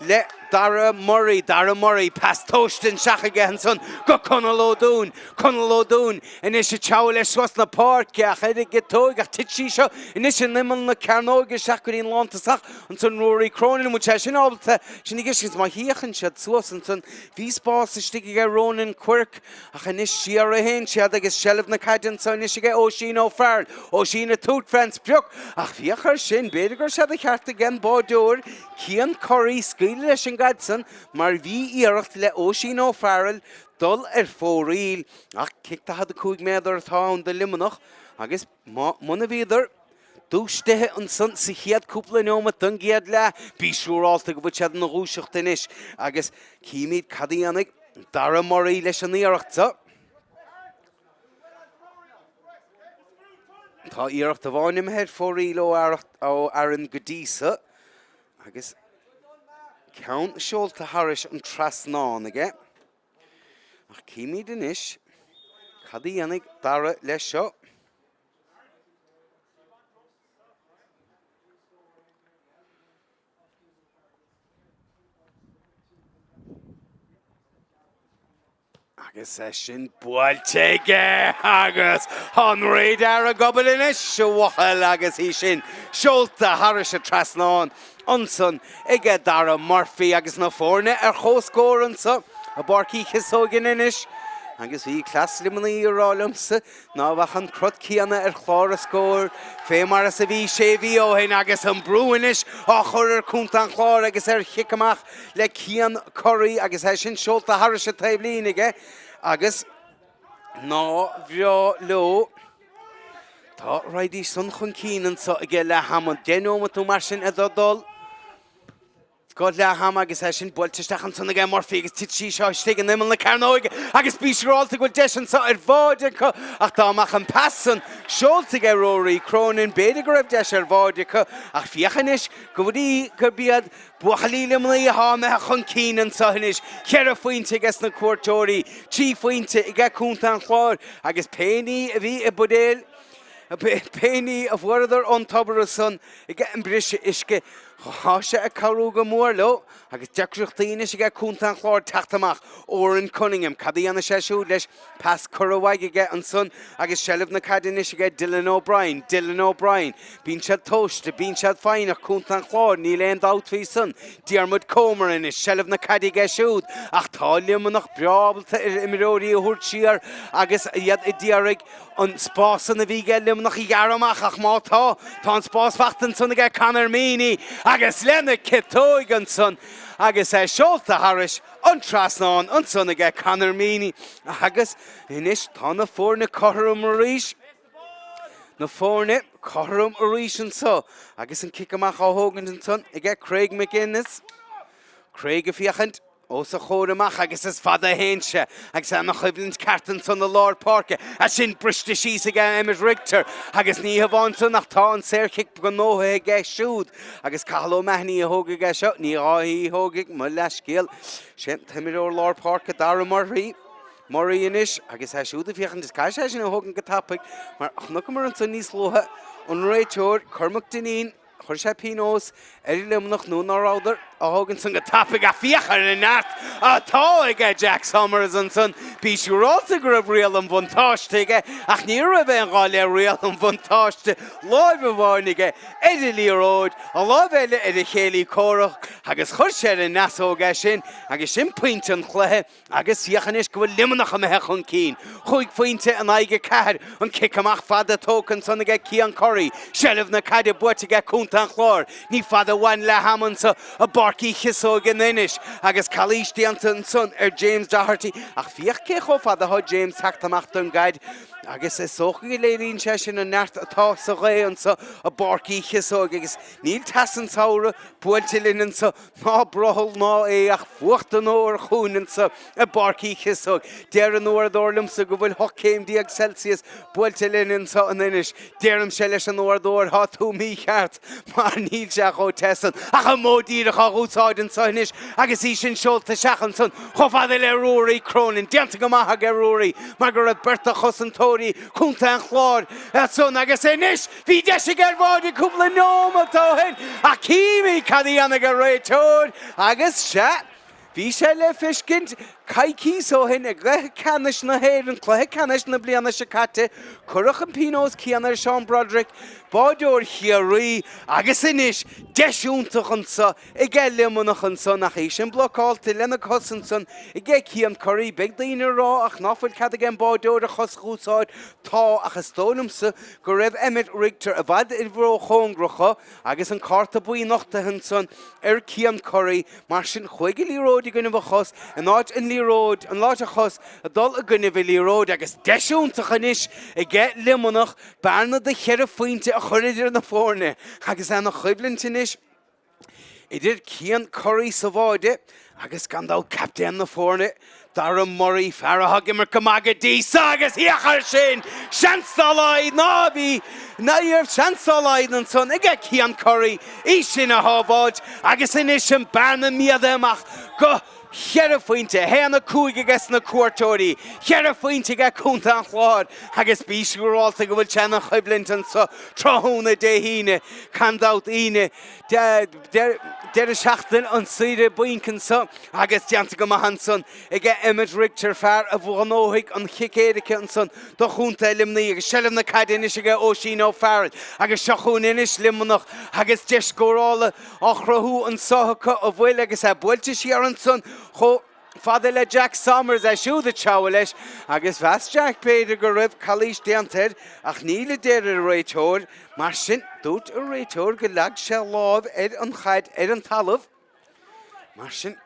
le Dara Murray, Dara Murray, pas tomhaiste isteach aige ansan go Conall Ó Dúin, Conall Ó Dúin anois ag treabhadh leis suas na páirce ach ar an gciotóig ach tit sí seo anois in imeall na cearnóige isteach go dtí an lántosach ansan Ruairí Cronin an bhfuil sé sin ábalta sin a fheiscint má fhéachann siad suas ansan bhí spás istigh aige Ronan Quirke ach anois siar a théann siad agus seilbh na caide anso anois aige Oisín O'Farrell, Oisín ag tabhairt fén sprioc ach féach air sin b'fhéidir go raibh sé de cheart ag an báireoir Cian Curry scaoileadh leis an gcaid san mar bhí iarracht le Oisín O'Farrell dul ar fóraoil ach cic 45 méadar atá ann do Luimneach agus muna bhíodar dúisithe ansan sa chéad cúpla neomat den gcéad leath, bí siúrálta go bhfuil siad ina dhúiseacht anois agus címid cad a dhéanfaidh Dara Murray leis an iarracht seo. Tá iarracht amháin imithe ar fóraoil ó Aaron go dtí so agus ceann seolta thairis an trasnán aige. Ach címid anois cad a dhéanfaidh Dara leis seo. Agus é sin buailte aige agus an radar ag obair anois a bhuachaill agus í sin seolta thairis an trasnán ansan aige Dara Murphy agus na foirne ar comhscór anso i bPáirc Uí Chíosóg in Inis. Agus bhí cleas Luimnigh ag rá liomsa ná bheadh an crot céanna ar chlár an scóir fé mar is a bhí sé mhí ó shin agus an brú anois á chur ar Chontae an Chláir agus ar chic amach le Cian Curry agus é sin seolta thairis an taobhlíne aige agus ná bhreá leo. Tá raghaidís san chun cinn anso ag leath ama, 10 nóimeat nó mar sin le dul go leath ama agus é sin buailte isteach ansan aige Murphy agus tit sí seo istigh in imeall na cearnóige agus bí siúrálta go bhfuil deis anso ar bháide acu ach dá mbeadh an pas san seolta aige Rory Cronin b'fhéidir go raibh deis ar bháide acu ach féach anois go bhfuil gurb iad Buachaillí Luimnigh atá imithe chun cinn anseo anois, cheithre phointe aige sna cuairteoirí, 3 phointe aige Contae an Chláir agus pé ní a bhí i mbuidéal, pé ní a fuaireadar ón tobar ansan ag an briseadh uisce, tá sé ag cabhrú go mór leo agus deacrachtaí anois aige Contae an Chláir teacht amach. Odhrán Cunningham, cad a dhéanfaidh sé siúd leis? Pas curtha uaidh aige ansan agus seilbh na caide anois aige Dylan O'Brien. Dylan O'Brien. Bíonn siad tomhaiste, bíonn siad foighneach, Contae an Chláir, níl aon dabht faoi san. Diarmuid Comer anois, seilbh na caide aige siúd ach tá Luimneach breá ábalta ar imreoirí a thabhairt siar agus iad ag iarraidh an spás san a bhí aige Luimneach a ghearradh amach ach má tá, tá an spás fachta ansan aige Conor Meaney agus lena ciotóig ansan agus é seolta thairis an trasnán ansan aige Conor Meaney agus anois tá na foirne cothrom arís. Na foirne cothrom arís anso agus an cic amach á thógaint ansan aige Craig McGuinness. Craig ag féachaint os a chomhair amach agus is fada a théann sé agus é ina choimhlint ceart ansan i lár páirce. É sin briste síos aige Emmet Richter agus ní hamháin san ach tá an saorchic gnóthaithe aige siúd. Agus Cathal O'Mahony a thógfaidh é seo, ní Dháithí a thógfaidh, mo leathscéal. Sé an t-imreoir lár páirce Dara Murphy, Murray anois agus é siúd ag féachaint is caithfidh sé sin a thógaint go tapaidh mar chonaiceamar ansan níos luaithe an réiteoir Cormac Dineen, chuir sé pionós ar Luimneach nó ná rabhadar á thógaint san go tapaidh ach féach ar an neart atá aige Jack Somers ansan. Bí siúráilte go raibh riail an bhuntáiste aige ach ní raibh aon ghá le riail an bhuntáiste, láimh amháin aige ar an liathróid, a láimh eile ar a chéile comhraic agus chuir sé ar an fheasóg é sin agus sin pointe an chluiche. Agus féach anois go bhfuil Luimneach imithe chun cinn. Chúig phointe in aghaidh 4. An cic amach fada tógtha ansan aige Cian Curry. Seilbh na caide buaite aige Contae an Chláir. Ní fada uainn leath ama anso i bPáirc Uí Chíosóg in Inis agus calaois déanta ansan ar James Doherty. Ach féach cé chomh fada atá James teacht amach don gcaid agus is dócha go léiríonn sé sin an neart atá sa ghaoth anso i bPáirc Uí Chíosóg agus níl teas an tsamhraidh buailte linn anso Ná brothall ná é ach fuacht an fhómhair chugainn anso i bPáirc Uí Chíosóg. Deir an uaireadóir liomsa go bhfuil 18 céim Celsius buailte linn anso in Inis. Deirimse leis an uaireadóir, tá tú mícheart mar níl sé chomh te san. Ach an modh díreach á úsáid anso anois agus í sin seolta isteach ansan chomh fada le Ruairí Cronin. Déanta go maith aige Ruairí mar go raibh beirt de chosantóirí Chontae an Chláir ansan agus anois Bhí deis aige ar bháide cúpla neomat ó shin ach címid cad a dhéanfaidh an réiteoir agus, sea, bhí sé le feiscint coicíos ó shin i gcluiche ceannais na hÉireann, cluiche ceannais na bliana seo caite, cuireadh an pionós céanna ar Sean Broderick, báideoir Chiarraí, agus anois deis iontach anso aige Luimneach ansan ach í sin blocáilte lena cos ansan aige Cian Curry. Beidh daoine ag rá ach ná fuil cead ag an báideoir a chos a úsáid. Tá, ach is dóigh liomsa go raibh Emmet Richter i bhfad róchóngarach dho agus an cárta buí nochtaithe ansan ar Cian Curry. Mar sin chuaigh an liathróid i gcoinnibh a chos in áit an liathróid, in áit a chos ag dul i gcoinnibh an liathróid agus deis iontach anois aige Luimneach bearna de cheithre phointe a chur idir na foirne agus ana choimhlint anois. Idir Cian Curry sa bháide agus gan dabht captaen na foirne, Darragh Murray, fear atá ag imirt go maith go dtí so agus féach air sin! Seans dá laghad ná a bhí, ní raibh seans dá laghad ansan aige Cian Curry í sin a shábháilt agus anois an bearna méadaithe amach go cheithre phointe, 1, 5 aige sna cuairteoirí, cheithre phointe aige Contae an Chláir agus bí siúrálta go bhfuil sé ina choimhlint anso tráthnóna Dé hAoine, gan dabht Aoine, deireadh seachtaine an saoire bainc anso agus déanta go maith ansan aige Emmet Richter, fear a ghnóthaigh an chic éirice ansan do Chontae Luimnigh agus seilbh na caide anois aige Oisín O'Farrell agus seo chugainn anois Luimneach agus deis scórála á chruthú anso acu a bhfuil agus é buailte siar ansan chomh fada le Jack Somers, é siúd ag treabhadh leis agus mheas Jack b'fhéidir go raibh calaois déanta air ach níl a deir an réiteoir. Mar sin, dúirt an réiteoir go leag sé lámh ar an chaid ar an talamh. Mar sin.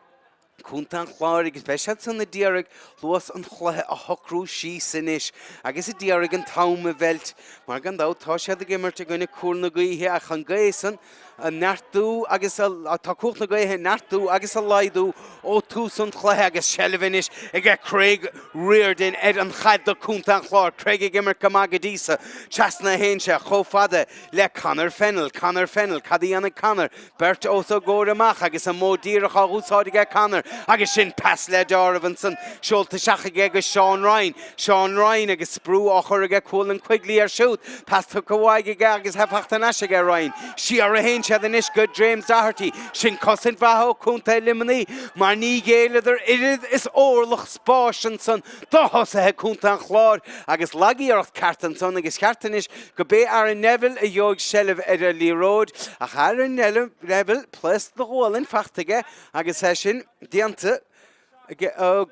Contae an Chláir agus beidh siad san a d'iarraidh luas an chluiche a shocrú síos anois agus a d'iarraidh an t-am a mheilt mar gan dabht tá siad ag imirt i gcoinne cúl na gaoithe ach an gaoth san a neartú agus a tá cumhacht na gaoithe a neartú agus a laghdú ó tús an chluiche agus seilbh anois aige Craig Riordan ar an chaid do Contae an Chláir. Craig ag imirt go maith go dtí so. Trasna a théann sé chomh fada le Conor Fennell. Conor Fennell, cad a dhéanfaidh Conor? Beirt os a gcomhair amach agus an modh díreach á úsáid aige Conor agus sin pas le deáramh ansan seolta isteach aige go Seán Ryan. Seán Ryan agus brú á chur aige Cualann Quigley air siúd. Pas tugtha uaidh aige agus é fachta thar n-ais aige Ryan. Siar a théann siad anois go James Doherty. Sin cosaint mhaith ó Contae Luimnigh mar ní ghéilleadar oiread is orlach spáis ansan do thosaithe Contae an Chláir agus lag-iarracht ceart ansan agus ceart anois go b'é Aaron Neville a gheobhaidh seilbh ar an liathróid ach Aaron Neville pléasc de ghualainn fachta aige agus é sin déanta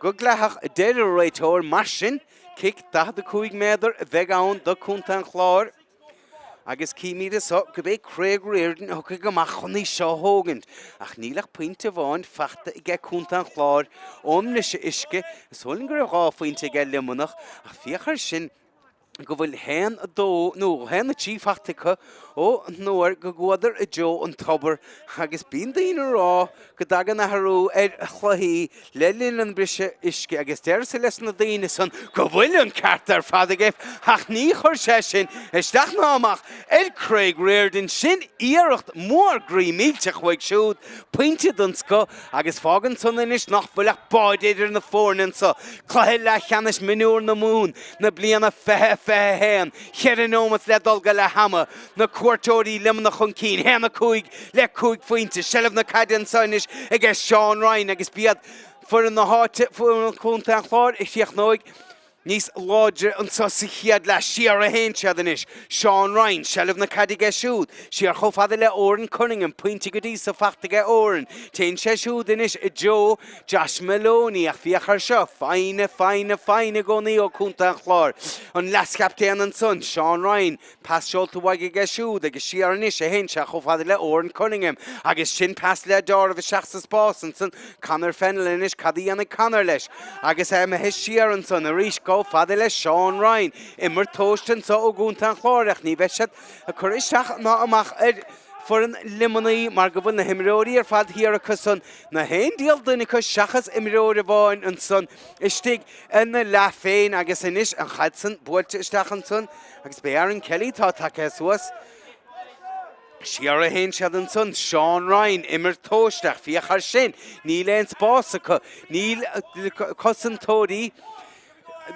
go dleathach a deir an réiteoir. Mar sin, cic 45 méadar a bheidh ann do Contae an Chláir. Agus címid anso gurb é Craig Riordan a thiocfaidh amach chun í seo a thógaint. Ach níl ach pointe amháin fachta aige Contae an Chláir ón mbriseadh uisce. Is dóigh liom go raibh 2 phointe aige Luimneach ach féach air sin go bhfuil 1, 2 nó 1, 3 fachta acu ó nuair go gcuadar i dtreo an tobair agus bíonn daoine ag rá go dtagann athrú ar chluichí le linn an briseadh uisce agus deirimse leis na daoine san go bhfuil an ceart ar fad aige ach ní chuir sé sin isteach ná amach ar Craig Riordan. Sin iarracht mhór groí millteach uaidh siúd, pointe den scoth agus fágann san anois nach bhfuil ach báide idir na foirne anso. Cluiche leathcheannais mionúr na Mumhan na bliana 2021, cheithre neomat le dul go leath ama. Na cuairteoirí Luimneach chun cinn, 1, 5 le 5 phointe. Seilbh na caide anso anois aige Seán Ryan agus b'iad Foireann na háite, foireann Chontae an Chláir, a chríochnóidh níos láidre anseo sa chéad leath. Siar a théann siad anois. Seán Ryan, seilbh na caide aige siúd. Siar chomh fada le Odhrán Cunningham, pointe go dtí so faighte aige Odhrán. Téann sé siúd anois i dtreo Josh Moloney ach féach air seo, foighne, foighne, foighne i gcónaí ó Chontae an Chláir. An leaschaptaen ansan, Seán Ryan, Pas seolta uaidh aige siúd agus siar anois a théann sé chomh fada le Odhrán Cunningham agus sin pas le deáramh isteach sa spás ansan. Conor Fennell anois, cad a dhéanfaidh Conor leis? Agus é imithe siar ansan arís chomh fada le Seán Ryan. Imirt tomhaiste anso ó gContae an Chláir ach ní bheidh siad ag cur isteach ná amach ar foireann Luimnigh mar go bhfuil na himreoirí ar fad thiar acusan, nach aon diabhal duine acu seachas imreoir amháin ansan istigh ina leath féin agus anois an chaid san buailte isteach ansan. Agus b'é Aaron Kelly atá tagtha suas. Siar a théann siad ansan. Seán Ryan, imirt tomhaiste ach féach air sin. Níl aon spás acu. Níl cosantóirí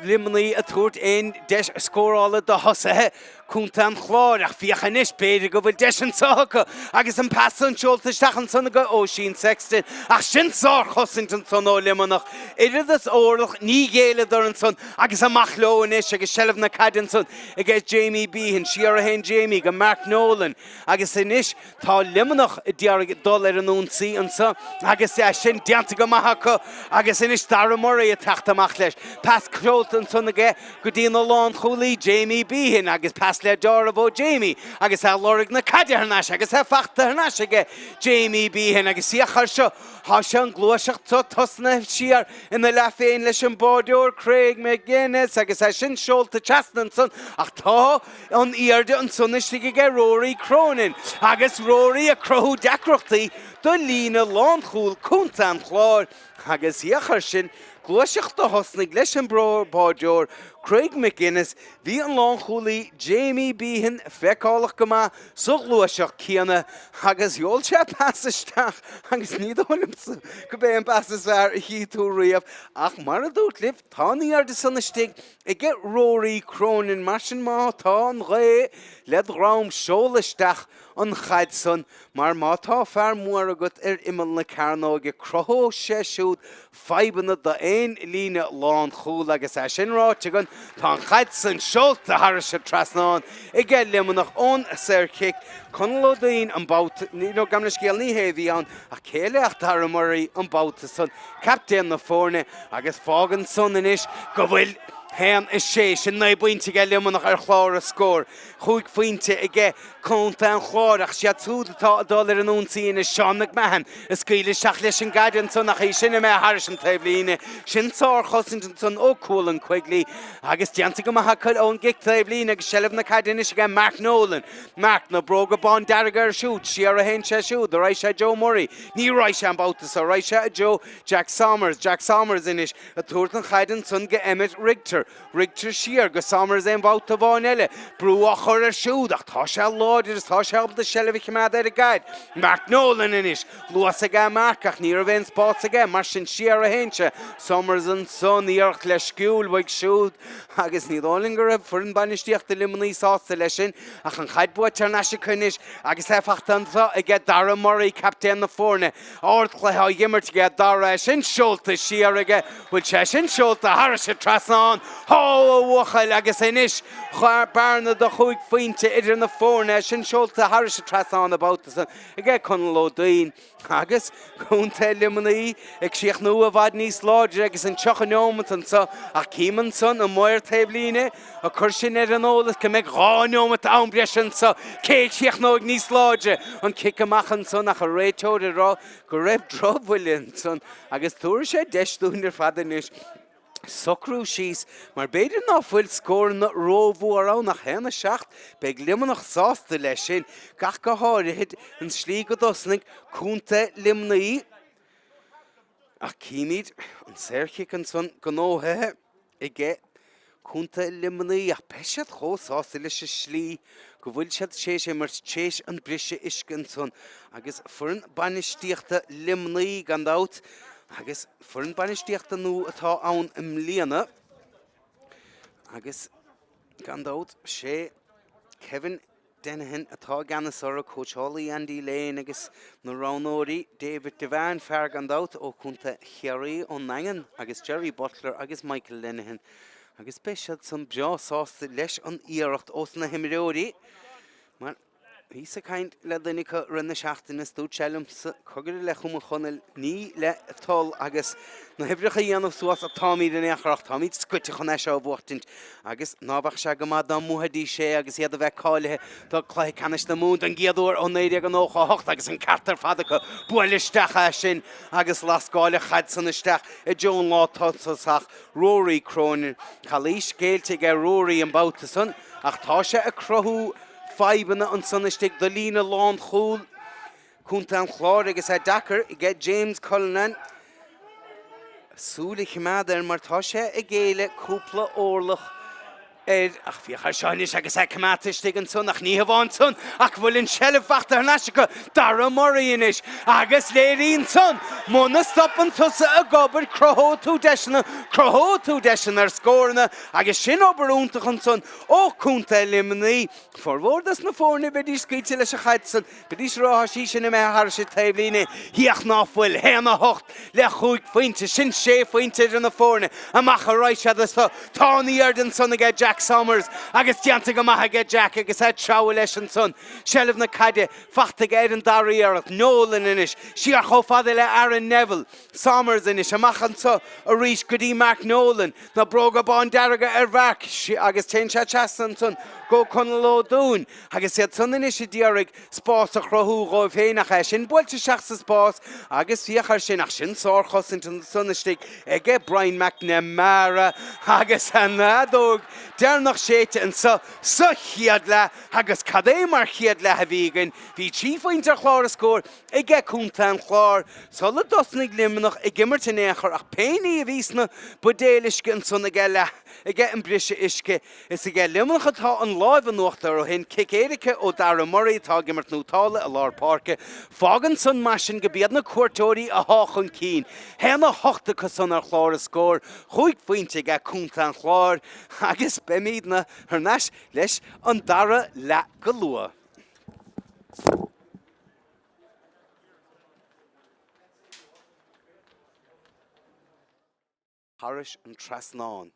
Luimnigh ag tabhairt aon deis scórála do thosaithe Contae an Chláir ach féach anois, b'fhéidir go bhfuil deis anseo acu agus an pas san seolta isteach ansan aige Oisín Sexton ach sin sárchosaint ansan ó Luimneach. Oiread is orlach ní ghéilleadar ansan Agus amach leo anois agus seilbh na caide ansan aige Jamie Behan. Siar a théann Jamie go Mark Nolan agus anois tá Luimneach ag iarraidh dul ar an ionsaí anso agus é sin déanta go maith acu agus anois Dara Murray ag teacht amach leis. Pas seolta ansan aige go dtí an lánchúlaí Jamie Behan agus pas le deáramh ó Jamie agus é ag lorg na caide thar n-ais agus é fachta thar n-ais aige Jamie Behan agus féach air seo Tá sé an ghluaiseacht seo tosnaithe siar ina leath féin leis an báireoir Craig McGuinness agus é sin seolta trasna ansan ach tá an airde ansan istigh aige Rory Cronin agus Rory ag cruthú deacrachtaí do líne lánchúil Contae an Chláir agus féach air sin gluaiseacht a thosnaigh leis an báireoir Craig McGuinness Bhí an lánchúlaí Jamie Behan feiceálach go maith sa ghluaiseacht céanna agus sheol sé pas isteach agus ní dóigh liomsa go b'é an pas is fearr a chí tú riamh ach mar a dúirt libh tá an airde san istigh aige Rory Cronin mar sin má tá an ghaoth led dhroim seol isteach an chaid san mar má tá fear mór agat ar imeall na cearnóige cruthóidh sé siúd fadhbanna d'aon líne lánchúil agus é sin ráite againn tá an chaid san seolta thairis an trasnán aige Luimneach ón saorchic. Conall Ó Duinn an babhta, nó gabh mo leithscéal ní hé a bhí ann ach cé eile ach Dara Murray an babhta san, captaen na foirne agus fágann san anois go bhfuil 1, 6, sin 9 bpointe aige Luimneach ar chlár a scóir. Chúig phointe aige Contae an Chláir ach siad siúd atá ag dul ar an ionsaí anois, Seán McMahon ag scaoileadh isteach leis an gcaid ansan ach í sin imithe thairis an taobhlíne. Sin sárchosaint ansan ó Cualann Quigley agus déanta go maith acu ón gcic taobhlíne agus seilbh na caide anois aige Mark Nolan. Mark, na bróga bándearga air siúd, siar a théann sé siúd, an raghaidh sé Joe Murray. Ní raghaidh sé an babhta seo, raghaidh sé i dtreo Jack Somers. Jack Somers anois ag tabhairt an chaid ansan go Emmet Rigter. Rigter siar go Somers aon bhabhta amháin eile. Brú á chur air siúd ach tá sé láidir is tá sé ábalta seilbh a choimeád ar an gcaid. Mark Nolan anois. Luas aige Mark ach ní raibh aon spás aige, mar sin siar a théann sé. Somers ansan, iarracht leisciúil uaidh siúd agus ní dóigh liom go raibh foireann bainistíochta Luimnigh sásta leis sin ach an chaid buaite thar n-ais acu anois agus é fachta anseo aige Dara Murray, captaen na foirne. Ardchluiche á dh'imirt aige Dara, é sin seolta siar aige, bhfuil sé sin seolta thairis an trasnán, Há a bhuachaill agus anois bearna de chúig phointe idir na foirne, é sin seolta thairis an trasnán an babhta san aige Conall Ó Duinn agus Contae Luimnigh ag críochnú i bhfad níos láidre agus an 30 neomat anseo ach cím ansan an maor taobhlíne Ag cur sinn ar an eolas go mbeidh 2 neomat am breise anseo. Cé a chríochnóidh níos láidre? An cic amach ansan ach an réiteoir ag rá go raibh drochbhuille ansan agus tabharfaidh sé deis dúinn ar fad anois socrú síos mar b'fhéidir ná fuil scóranna rómhór ann ach 1, 7, beidh Luimneach sásta leis sin, ach go háirithe an slí go dtosnaigh Contae Luimnigh. Ach címid an saorchic ansan gnóthaithe aige Contae Luimnigh ach beidh siad chomh sásta leis an slí go bhfuil siad tar éis imirt tar éis an briseadh uisce ansan agus foireann bainistíochta Luimnigh gan dabht agus foireann bainistíochta nua atá ann i mbliana agus gan dabht sé Kevin. Denihan atá i gceannas orthu, cóitseálaí Andy Lane agus na roghnóirí David Devane, fear gan dabht ó Chontae Chiarraí ón nDaingean, agus Gerry Butler agus Michael Lenihan agus beidh siad san breá sásta leis an iarracht ós na himreoirí mar Bhíos ag caint le duine acu i rith na seachtaine is dúirt sé liomsa, cogar i leith Chumann Chonaill, ní le toil agus na huimhreacha a dhéanamh suas atáimid in aon chor ach táimid scoite chun é seo a bhuachtaint agus ná beadh sé go maith dá mbuafaidís é agus iad a bheith cáilithe do Cluiche Ceannais na Mumhan don gcéad uair ó 1998 agus an ceart ar fad acu buail isteach é sin agus lascáil an chaid san isteach i dtreo an lántosach Rory Cronin. Calaois géillte aige Rory an babhta san ach tá sé ag cruthú fadhbanna ansan istigh do líne lánchúil Chontae an Chláir agus é deacair aige James Cullinan súil a choimeád air mar tá sé ag géilleadh cúpla orlach air ach féach air seo anois agus é coimeádta istigh ansan ach ní hamháin san ach go bhfuil an tseilbh fachta thar n-ais acu Dara Murray anois agus léiríonn san muna stopann tusa ag obair cruthóidh tú deiseanna cruthóidh tú deiseanna ar scóranna agus sin obair iontach ansan Ó Contae Luimnigh, formhór dos na foirne, bheidís scaoilte leis an chaid san, bheidís ag rá tá sí sin imithe thairis an taobhlíne, féach ná fuil, 1, 8 le chúig phointe, sin sé phointe idir na foirne, amach ar aghaidh siad is tá an iaird ansan aige Jack Somers agus déanta go maith aige Jack agus é ag treabhadh leis ansan, seilbh na caide fachta aige ar an dara iarracht, Nolan anois, siar chomh fada le Aaron Neville, Somers anois, amach anso arís go dtí Mark Nolan, Na bróga bándearga ar Mhark agus téann sé trasna ansan go Conall Ó Dúin agus iad san anois a d'iarraidh spás a chruthú dhóibh féin ach é sin buailte isteach sa spás agus féach air sin ach sin sárchosaint ansan istigh aige Brian McNamara agus an fheadóg deireanach séidte anso sa chéad leath agus cad é mar chéad leath a bhí againn. Bhí trí phointe ar chlár an scóir aige Contae an Chláir sula dtosnaigh Luimneach ag imirt in aon chor ach pé ní a bhí sna buidéil uisce ansan aige leath aige an briseadh uisce. Is aige Luimneach atá an láimh in uachtar ó shin. Cic éirice ó Dara Murray atá ag imirt nótála i lár páirce. Fágann san mar sin go b'iad na cuairteoirí athá chun cinn. 1, 8 acu san ar chlár an scóir, chúig phointe aige Contae an Chláir agus beimídne thar n-ais leis an dara leath go luath. Thairis an trasnán.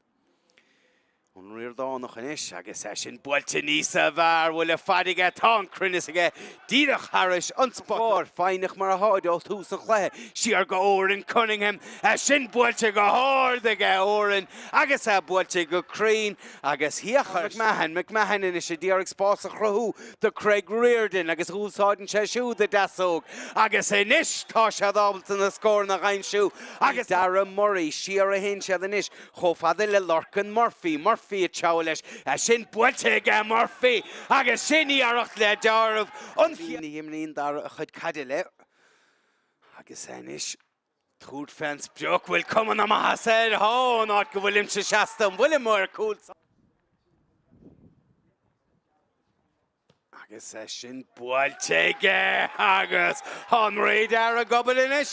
An Ríordánach anois agus é sin buailte níos fearr, bhfuil a fad aige, tá an cruinneas aige díreach thairis an spota. Foighneach mar atáid ó thús an chluiche, siar go Odhrán Cunningham, é sin buailte go hard aige Odhrán agus é buailte go cruinn agus féach ar McMahon, McMahon anois a d'iarraidh spás a chruthú do Craig Riordan agus úsáideann sé siúd a deasóg agus anois tá siad ábalta na scóranna a aimsiú agus Dara Murray siar a théann siad anois chomh fada le Lorcan Murphy, Murphy ag treabhadh leis, é sin buailte aige Murphy agus sin iarracht le deáramh an chéad. Ní imríonn Dara a chuid caide le agus anois tabhairt fén sprioc, bhfuil cuma na maitheasa air, thá, an áit go bhfuilimse seasta, an bhfuilim ar cúl? Agus é sin buailte aige agus tá an radar ag obair anois.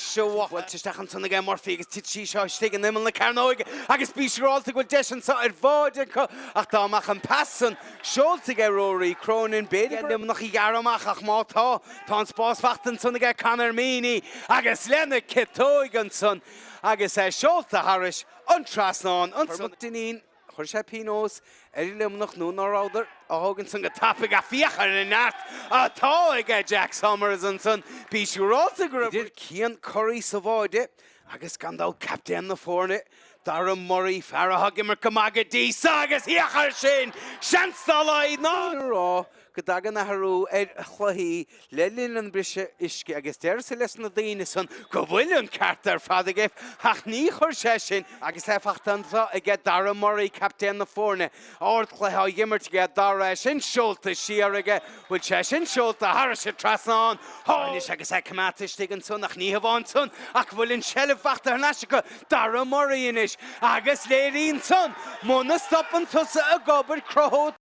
Buailte isteach ansan aige Murphy agus tit sí seo istigh in imeall na cearnóige agus bí siúrálta go bhfuil deis anso ar bháide acu ach dá mbeadh an pas san seolta aige Rory Cronin b'fhéidir go Luimneach a ghearradh amach ach má tá, tá an spás fachta ansan aige Conor Meaney agus lena ciotóig ansan agus é seolta thairis an trasnán ansan. Mac Duinnín. Chuir sé pionós ar Luimneach nó ná rabhadar á thógaint san go tapaidh ach féach ar an neart atá aige Jack Somers ansan. Bí siúrálta go raibh idir Cian Curry sa bháide agus gan dabht captaen na foirne, Dara Murray, fear atá ag imirt go maith go dtí so agus féach air sin! Seans dá laghad ná a rá go dtagann athrú ar chluichí le linn an briseadh uisce agus deirse leis na daoine san go bhfuil an ceart ar fad aige ach ní chuir sé sin agus é fachta anseo aige Dara Murray, captaen na foirne. Ardchluiche á imirt aige Dara, é sin seolta siar aige, bhfuil sé sin seolta thairis an trasnán? Tá anois agus é coimeádta istigh ansan ach ní hamháin san ach go bhfuil an tseilbh fachta thar n-ais acu Dara Murray anois agus léiríonn san muna stopann tusa ag obair cruthóidh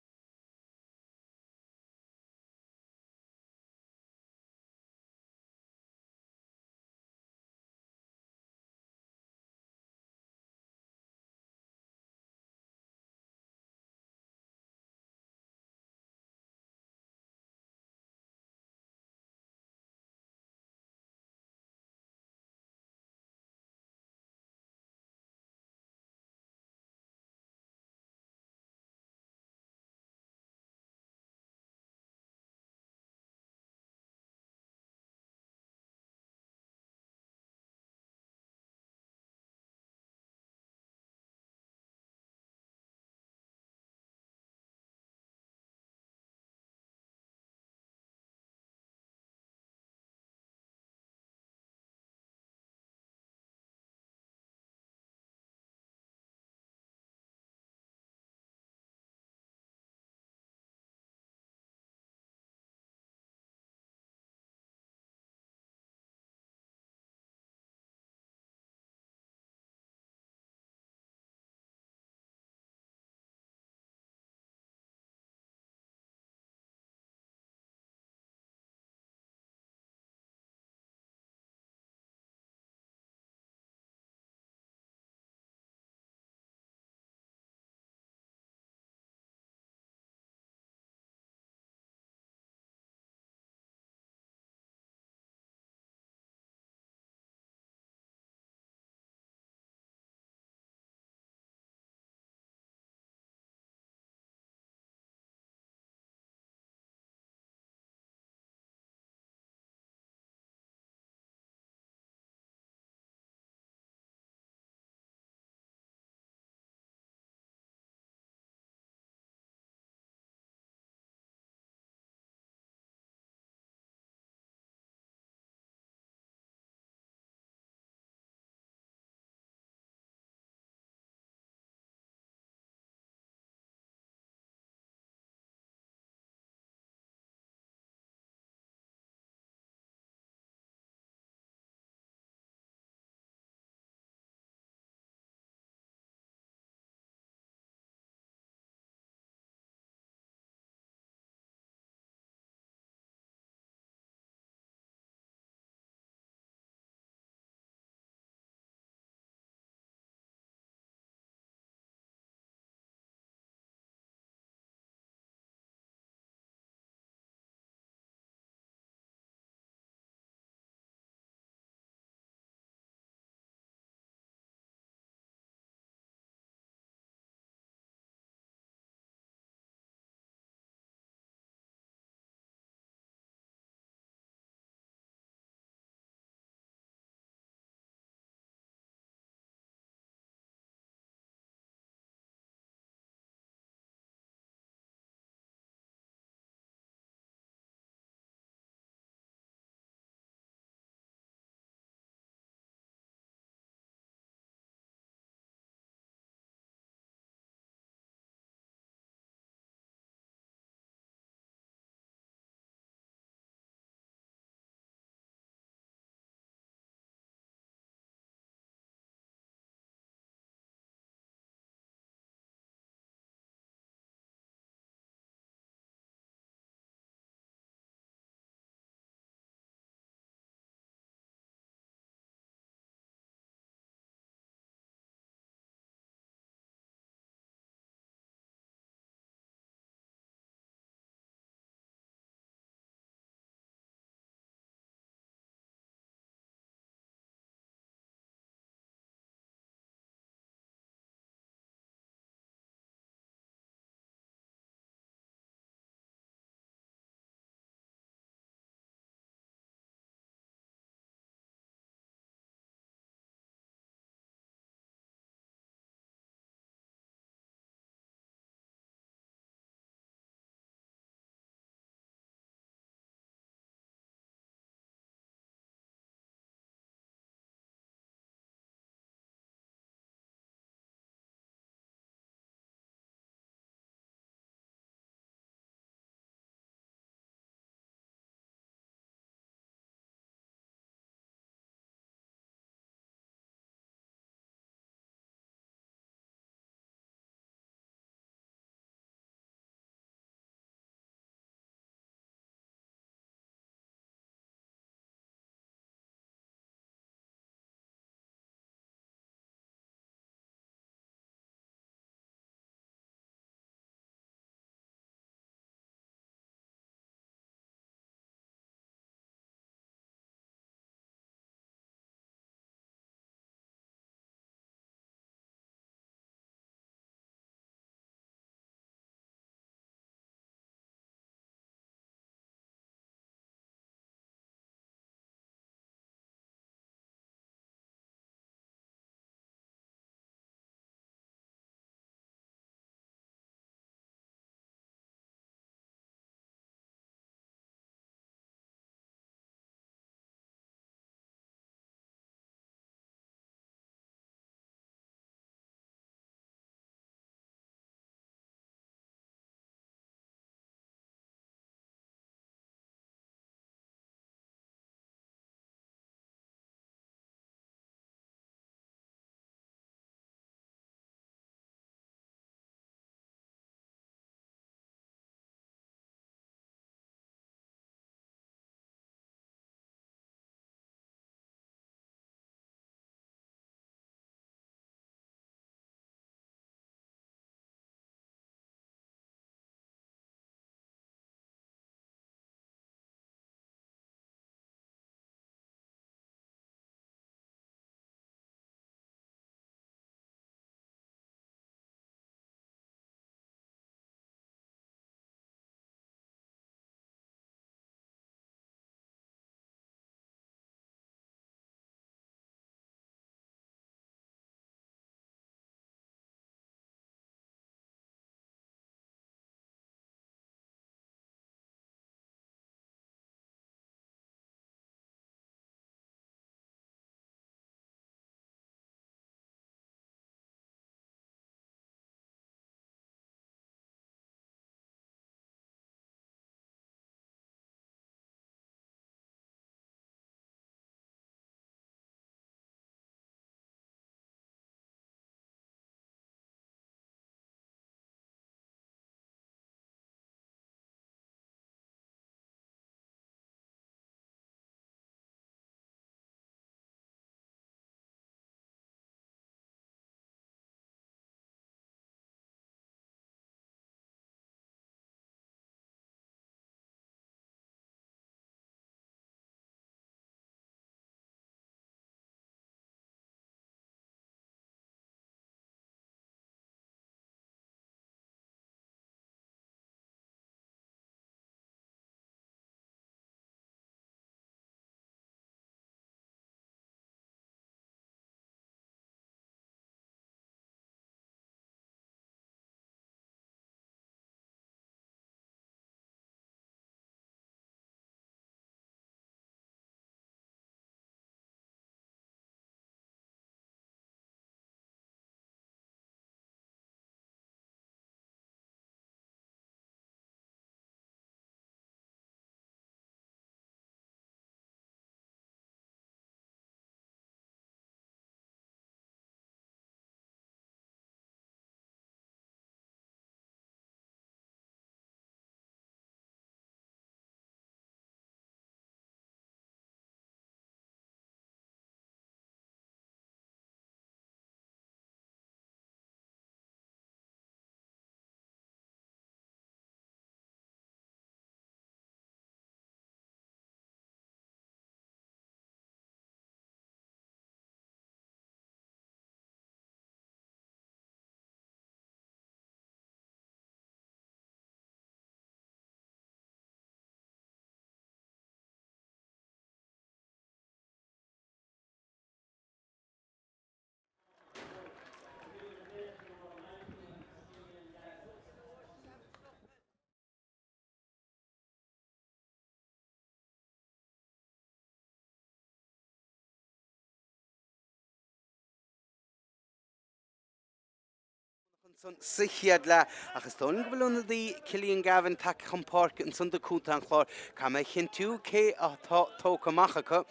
Ansan sa chéad leath ach is dóigh liom go bhfuil ionadaí Cillian Gavin tagtha chun páirce ansan do Contae an Chláir. Caithfidh mé a chinntiú cé atá tógtha amach acu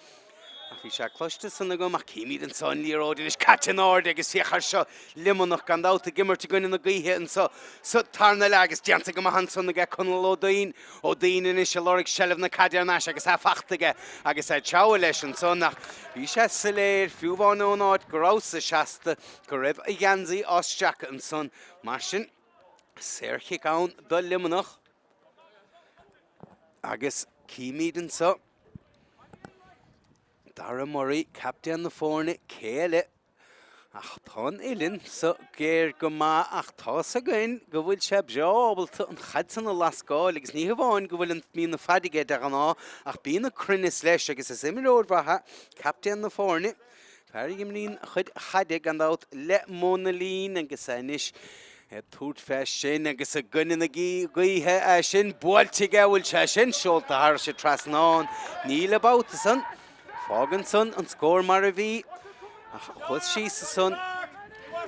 ach bhí sé cloiste san agam ach címid anso an liathróid anois caite in airde agus féach air seo Luimneach gan dabht ag imirt i gcoinne na gaoithe anso sa tarna leath agus déanta go maith ansan aige Conall Ó Duinn. Ó Duinn anois ag lorg seilbh na caide thar n-ais agus é fachta aige agus é ag treabhadh leis ansan ach bhí sé soiléir fiú amháin ón áit go rabhas-sa seasta go raibh a gheansaí á stracadh ansan. Mar sin, saorchic ann do Luimneach agus címid anso Dara Murray, captaen na foirne, cé eile? Ach tá an uillinn so géar go maith ach tá's againn go bhfuil sé breá ábalta an chaid san a lascáil agus ní hamháin go bhfuil an, mbíonn an faid aige de ghnáth ach bíonn an cruinneas leis agus is imreoir mhaith é, captaen na foirne. Fear a imríonn a chuid chaide gan dabht le Monaleen agus é anois ag tabhairt fé sin agus i gcoinne na gaoithe é sin buailte aige, bhfuil sé sin seolta thairis an trasnán? Níl an babhta san. Fágann san an scór mar a bhí ach chuas síos ansan,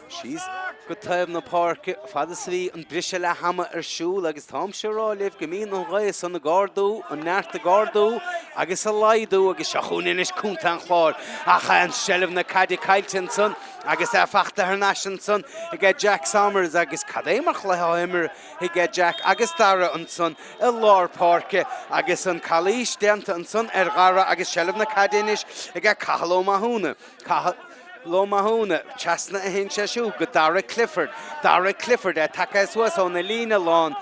síos go taobh na páirce fad is a bhí an briseadh leath ama ar siúl agus táimse ag rá libh go mbíonn an ghaoth san ag ardú, an neart ag ardú agus ag laghdú agus seo chugainn anois Contae an Chláir ach an seilbh na caide caillte ansan agus é fachta thar n-ais ansan aige Jack Somers agus cad é mar chluiche á imirt aige Jack agus Dara ansan i lár páirce agus an calaois déanta ansan ar Dhara agus seilbh na caide anois aige Cathal Ó Mathúna. Cathal Ó Mathúna, trasna a théann sé siúd go Dara Clifford. Dara Clifford é tagtha suas óna líne lán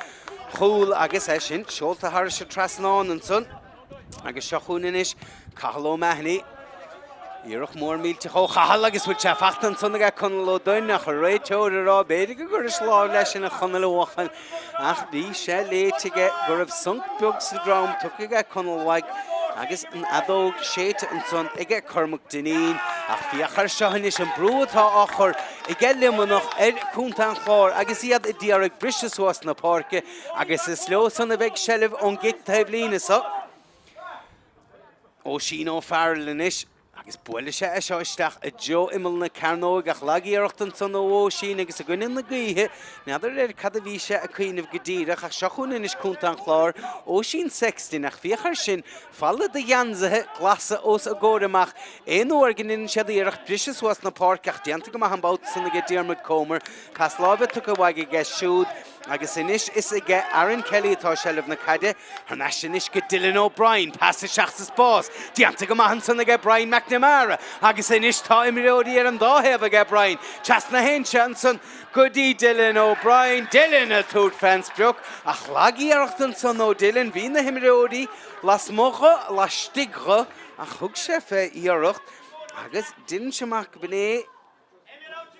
chúil agus é sin seolta thairis an trasnán ansan. Agus seo chugainn anois Cathal O'Mahony. Iarracht mór millteach ó Chathal agus bhfuil sé fachta ansan aige Conall Ó Duinn ach an réiteoir ag rá b'fhéidir go gcuiris lámh leis sin a Chonaill a bhuachaill ach bhí sé léite aige go raibh sonc beag sa droim tugtha aige Conall uaidh agus an fheadóg séidte ansan aige Cormac Dineen ach féach air seo anois an brú atá á chur aige Luimneach ar Chontae an Chláir agus iad a d'iarraidh briseadh suas na páirce Agus is leo san a bheidh seilbh ón gcic taobhlíne so. Oisín O'Farrell anois agus buailfidh sé é seo isteach i dtreo imeall na cearnóige ach lag-iarracht ansan ó Oisín agus i gcoinne na gaoithe, n'fheadar ar cad a bhí sé ag cuimhneamh go díreach ach seo chugainn anois Contae an Chláir, Oisín Sexton ach féach air sin, falla de gheansaithe glasa os a gcomhair amach aon uair go ndéanann siad iarracht briseadh suas na páirce ach déanta go maith an babhta san aige Diarmuid Comer, pas láimhe tugtha uaidh aige siúd. Agus anois is aige Aaron Kelly atá seilbh na caide. Thar n-ais anois go Dylan O'Brien. Pas isteach sa spás. Déanta go maith ansan aige Brian McNamara. Agus anois tá imreoirí ar an dá thaobh aige Brian. Trasna a théann sé ansan go dtí Dylan O'Brien. Dylan ag tabhairt fén sprioc. Ach lag-iarracht ansan ó Dylan. Bhí na himreoirí lasmuigh dho, laistigh dho, ach thug sé fé iarracht. Agus deirimse amach go b'in é.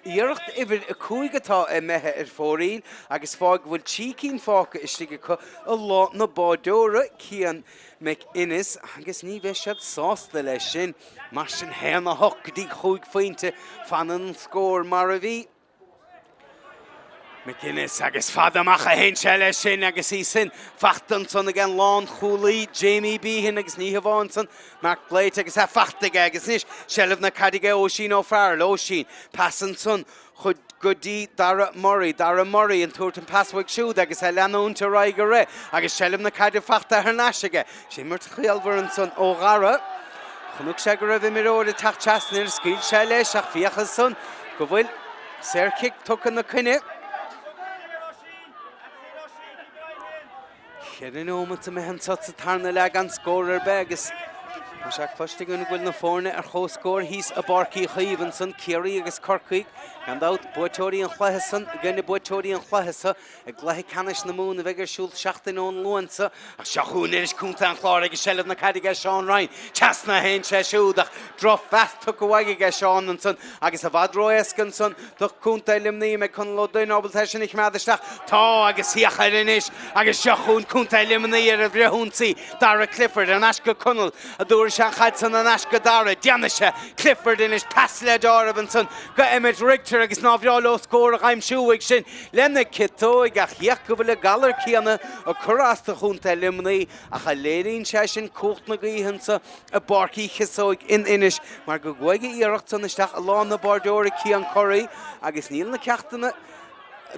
Iarracht uimhir 5 atá imithe ar fóraoil agus fág go bhfuil 3 cinn fágtha istigh acu i lámha na báireora, Cian McInnes, agus ní bheidh siad sásta leis sin. Mar sin, 1, 8 go dtí 5 phointe, fanann an scór mar a bhí. McGuinness agus fada amach a théann sé leis sin agus í sin fachta ansan ag an lánchúlaí Jamie Behan agus ní hamháin san Mark Blate agus é fachta aige agus anois seilbh na caide aige Oisín O'Farrell, Oisín, pas ansan go dtí Dara Murray, Dara Murray ag tabhairt an pas uaidh siúd agus é leanúint ar aghaidh ag rith agus seilbh na caide fachta thar n-ais aige. Sin imirt chiallmhar ansan ó Dhara. Chonaic sé go raibh imreoir ag teacht trasna air, scaoil sé leis ach féach ansan go bhfuil Saorchic tugtha ina coinne. Cheithre neomat imithe anseo sa tarna leath gan scór ar bith agus tá sé cloiste againn go bhfuil na foirne ar comhscór thíos i bPáirc Uí Chaoimh ansan, Ciarraí agus Corcaigh. Gan dabht, buaiteoirí an chluiche san i gcoinne buaiteoirí an chluiche so i gcluiche ceannais na Mumhan a bheidh ar siúl seachtain ón Luan seo. Ach seo chugainn anois Contae an Chláir agus seilbh na caide aige Seán Ryan. Trasna a théann sé siúd ach drochphas tugtha uaidh aige Seán ansan agus i bhfad ró-éasca ansan do Chontae Luimnigh. An mbeidh Conall Ó Duinn ábalta é sin a choimeád isteach. Tá agus féach air anois agus seo chugainn Contae Luimnigh ar an bhfrithionsaí. Dara Clifford ar ais go Conall a dtabharfaidh sé an chaid san ar ais go Dara. Déanfaidh sé Clifford anois pas le deáramh ansan go Emmet Richter agus nár bhreá leo scór a dh'aimsiú uaidh sin lena ciotóig ach féach go bhfuil an galar céanna ag cur as do Chontae Luimnigh ach a léiríonn sé sin cumhacht na gaoithe anso i bPáirc Uí Chíosóig in Inis mar go gcuaigh a iarracht san isteach i lámha na báireora Cian Curry agus níl na ceachtanna.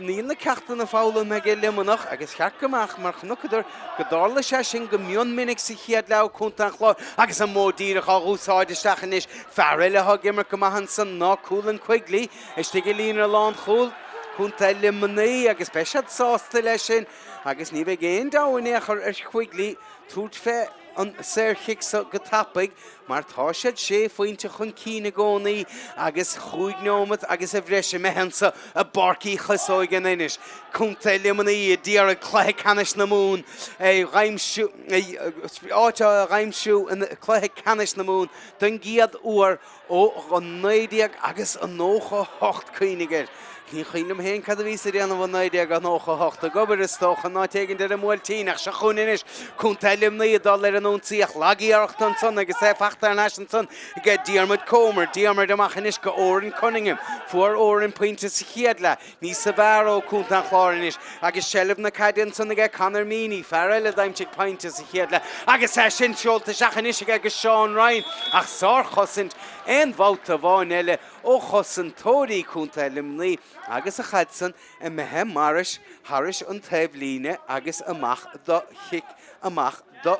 Níl na ceachtanna foghlamtha aige Luimneach agus cheart go mbeadh mar chonaiceadar go dtarla sé sin go mion minic sa chéad leath ó Contae an Chláir agus an modh díreach á dh'úsáid isteach anois. Fear eile atá ag imirt go maith ansan ná Cúlann Quigley istigh i líne lánchúil Contae Luimnigh agus beidh siad sásta leis sin agus ní bheidh aon deabhadh in aon chor ar Quigley tabhairt fé an saorchic so go tapaidh mar tá siad sé phointe chun cinn i gcónaí agus chúig neomat agus a bhreis imithe anso i bPáirc Uí Chíosóg in Inis, Contae Luimnigh a d'iarraidh cluiche ceannais na Mumhan a dh'aimsiú, áit a dh'aimsiú i gcluiche ceannais na Mumhan don gcéad uair Ó 19 agus 98, cuimhnigh air. Ní cuimhin liom féin cad a bhíos ag déanamh i 1998. Ag obair, is dócha, in áit éigin ar an mBuailtín. Ach seo chugainn anois Contae Luimnigh ag dul ar an ionsaí ach lag-iarracht ansan agus é fachta thar n-ais ansan ag Diarmuid Comer. Diarmuid amach anois go Odhrán Cunningham. Fuair Odhrán pointe sa chéad leath. Níosa bhfearr ó Contae an Chláir anois agus seilbh na caide ansan aige Conor Meaney, fear eile a d'aimsigh pointe sa chéad leath agus é sin seolta isteach anois aige go Seán Ryan ach sárchosaint aon bhabhta amháin eile ó chosantóirí Contae Luimnigh agus an chaid san imithe marais thairis an taobhlíne agus amach do chic amach do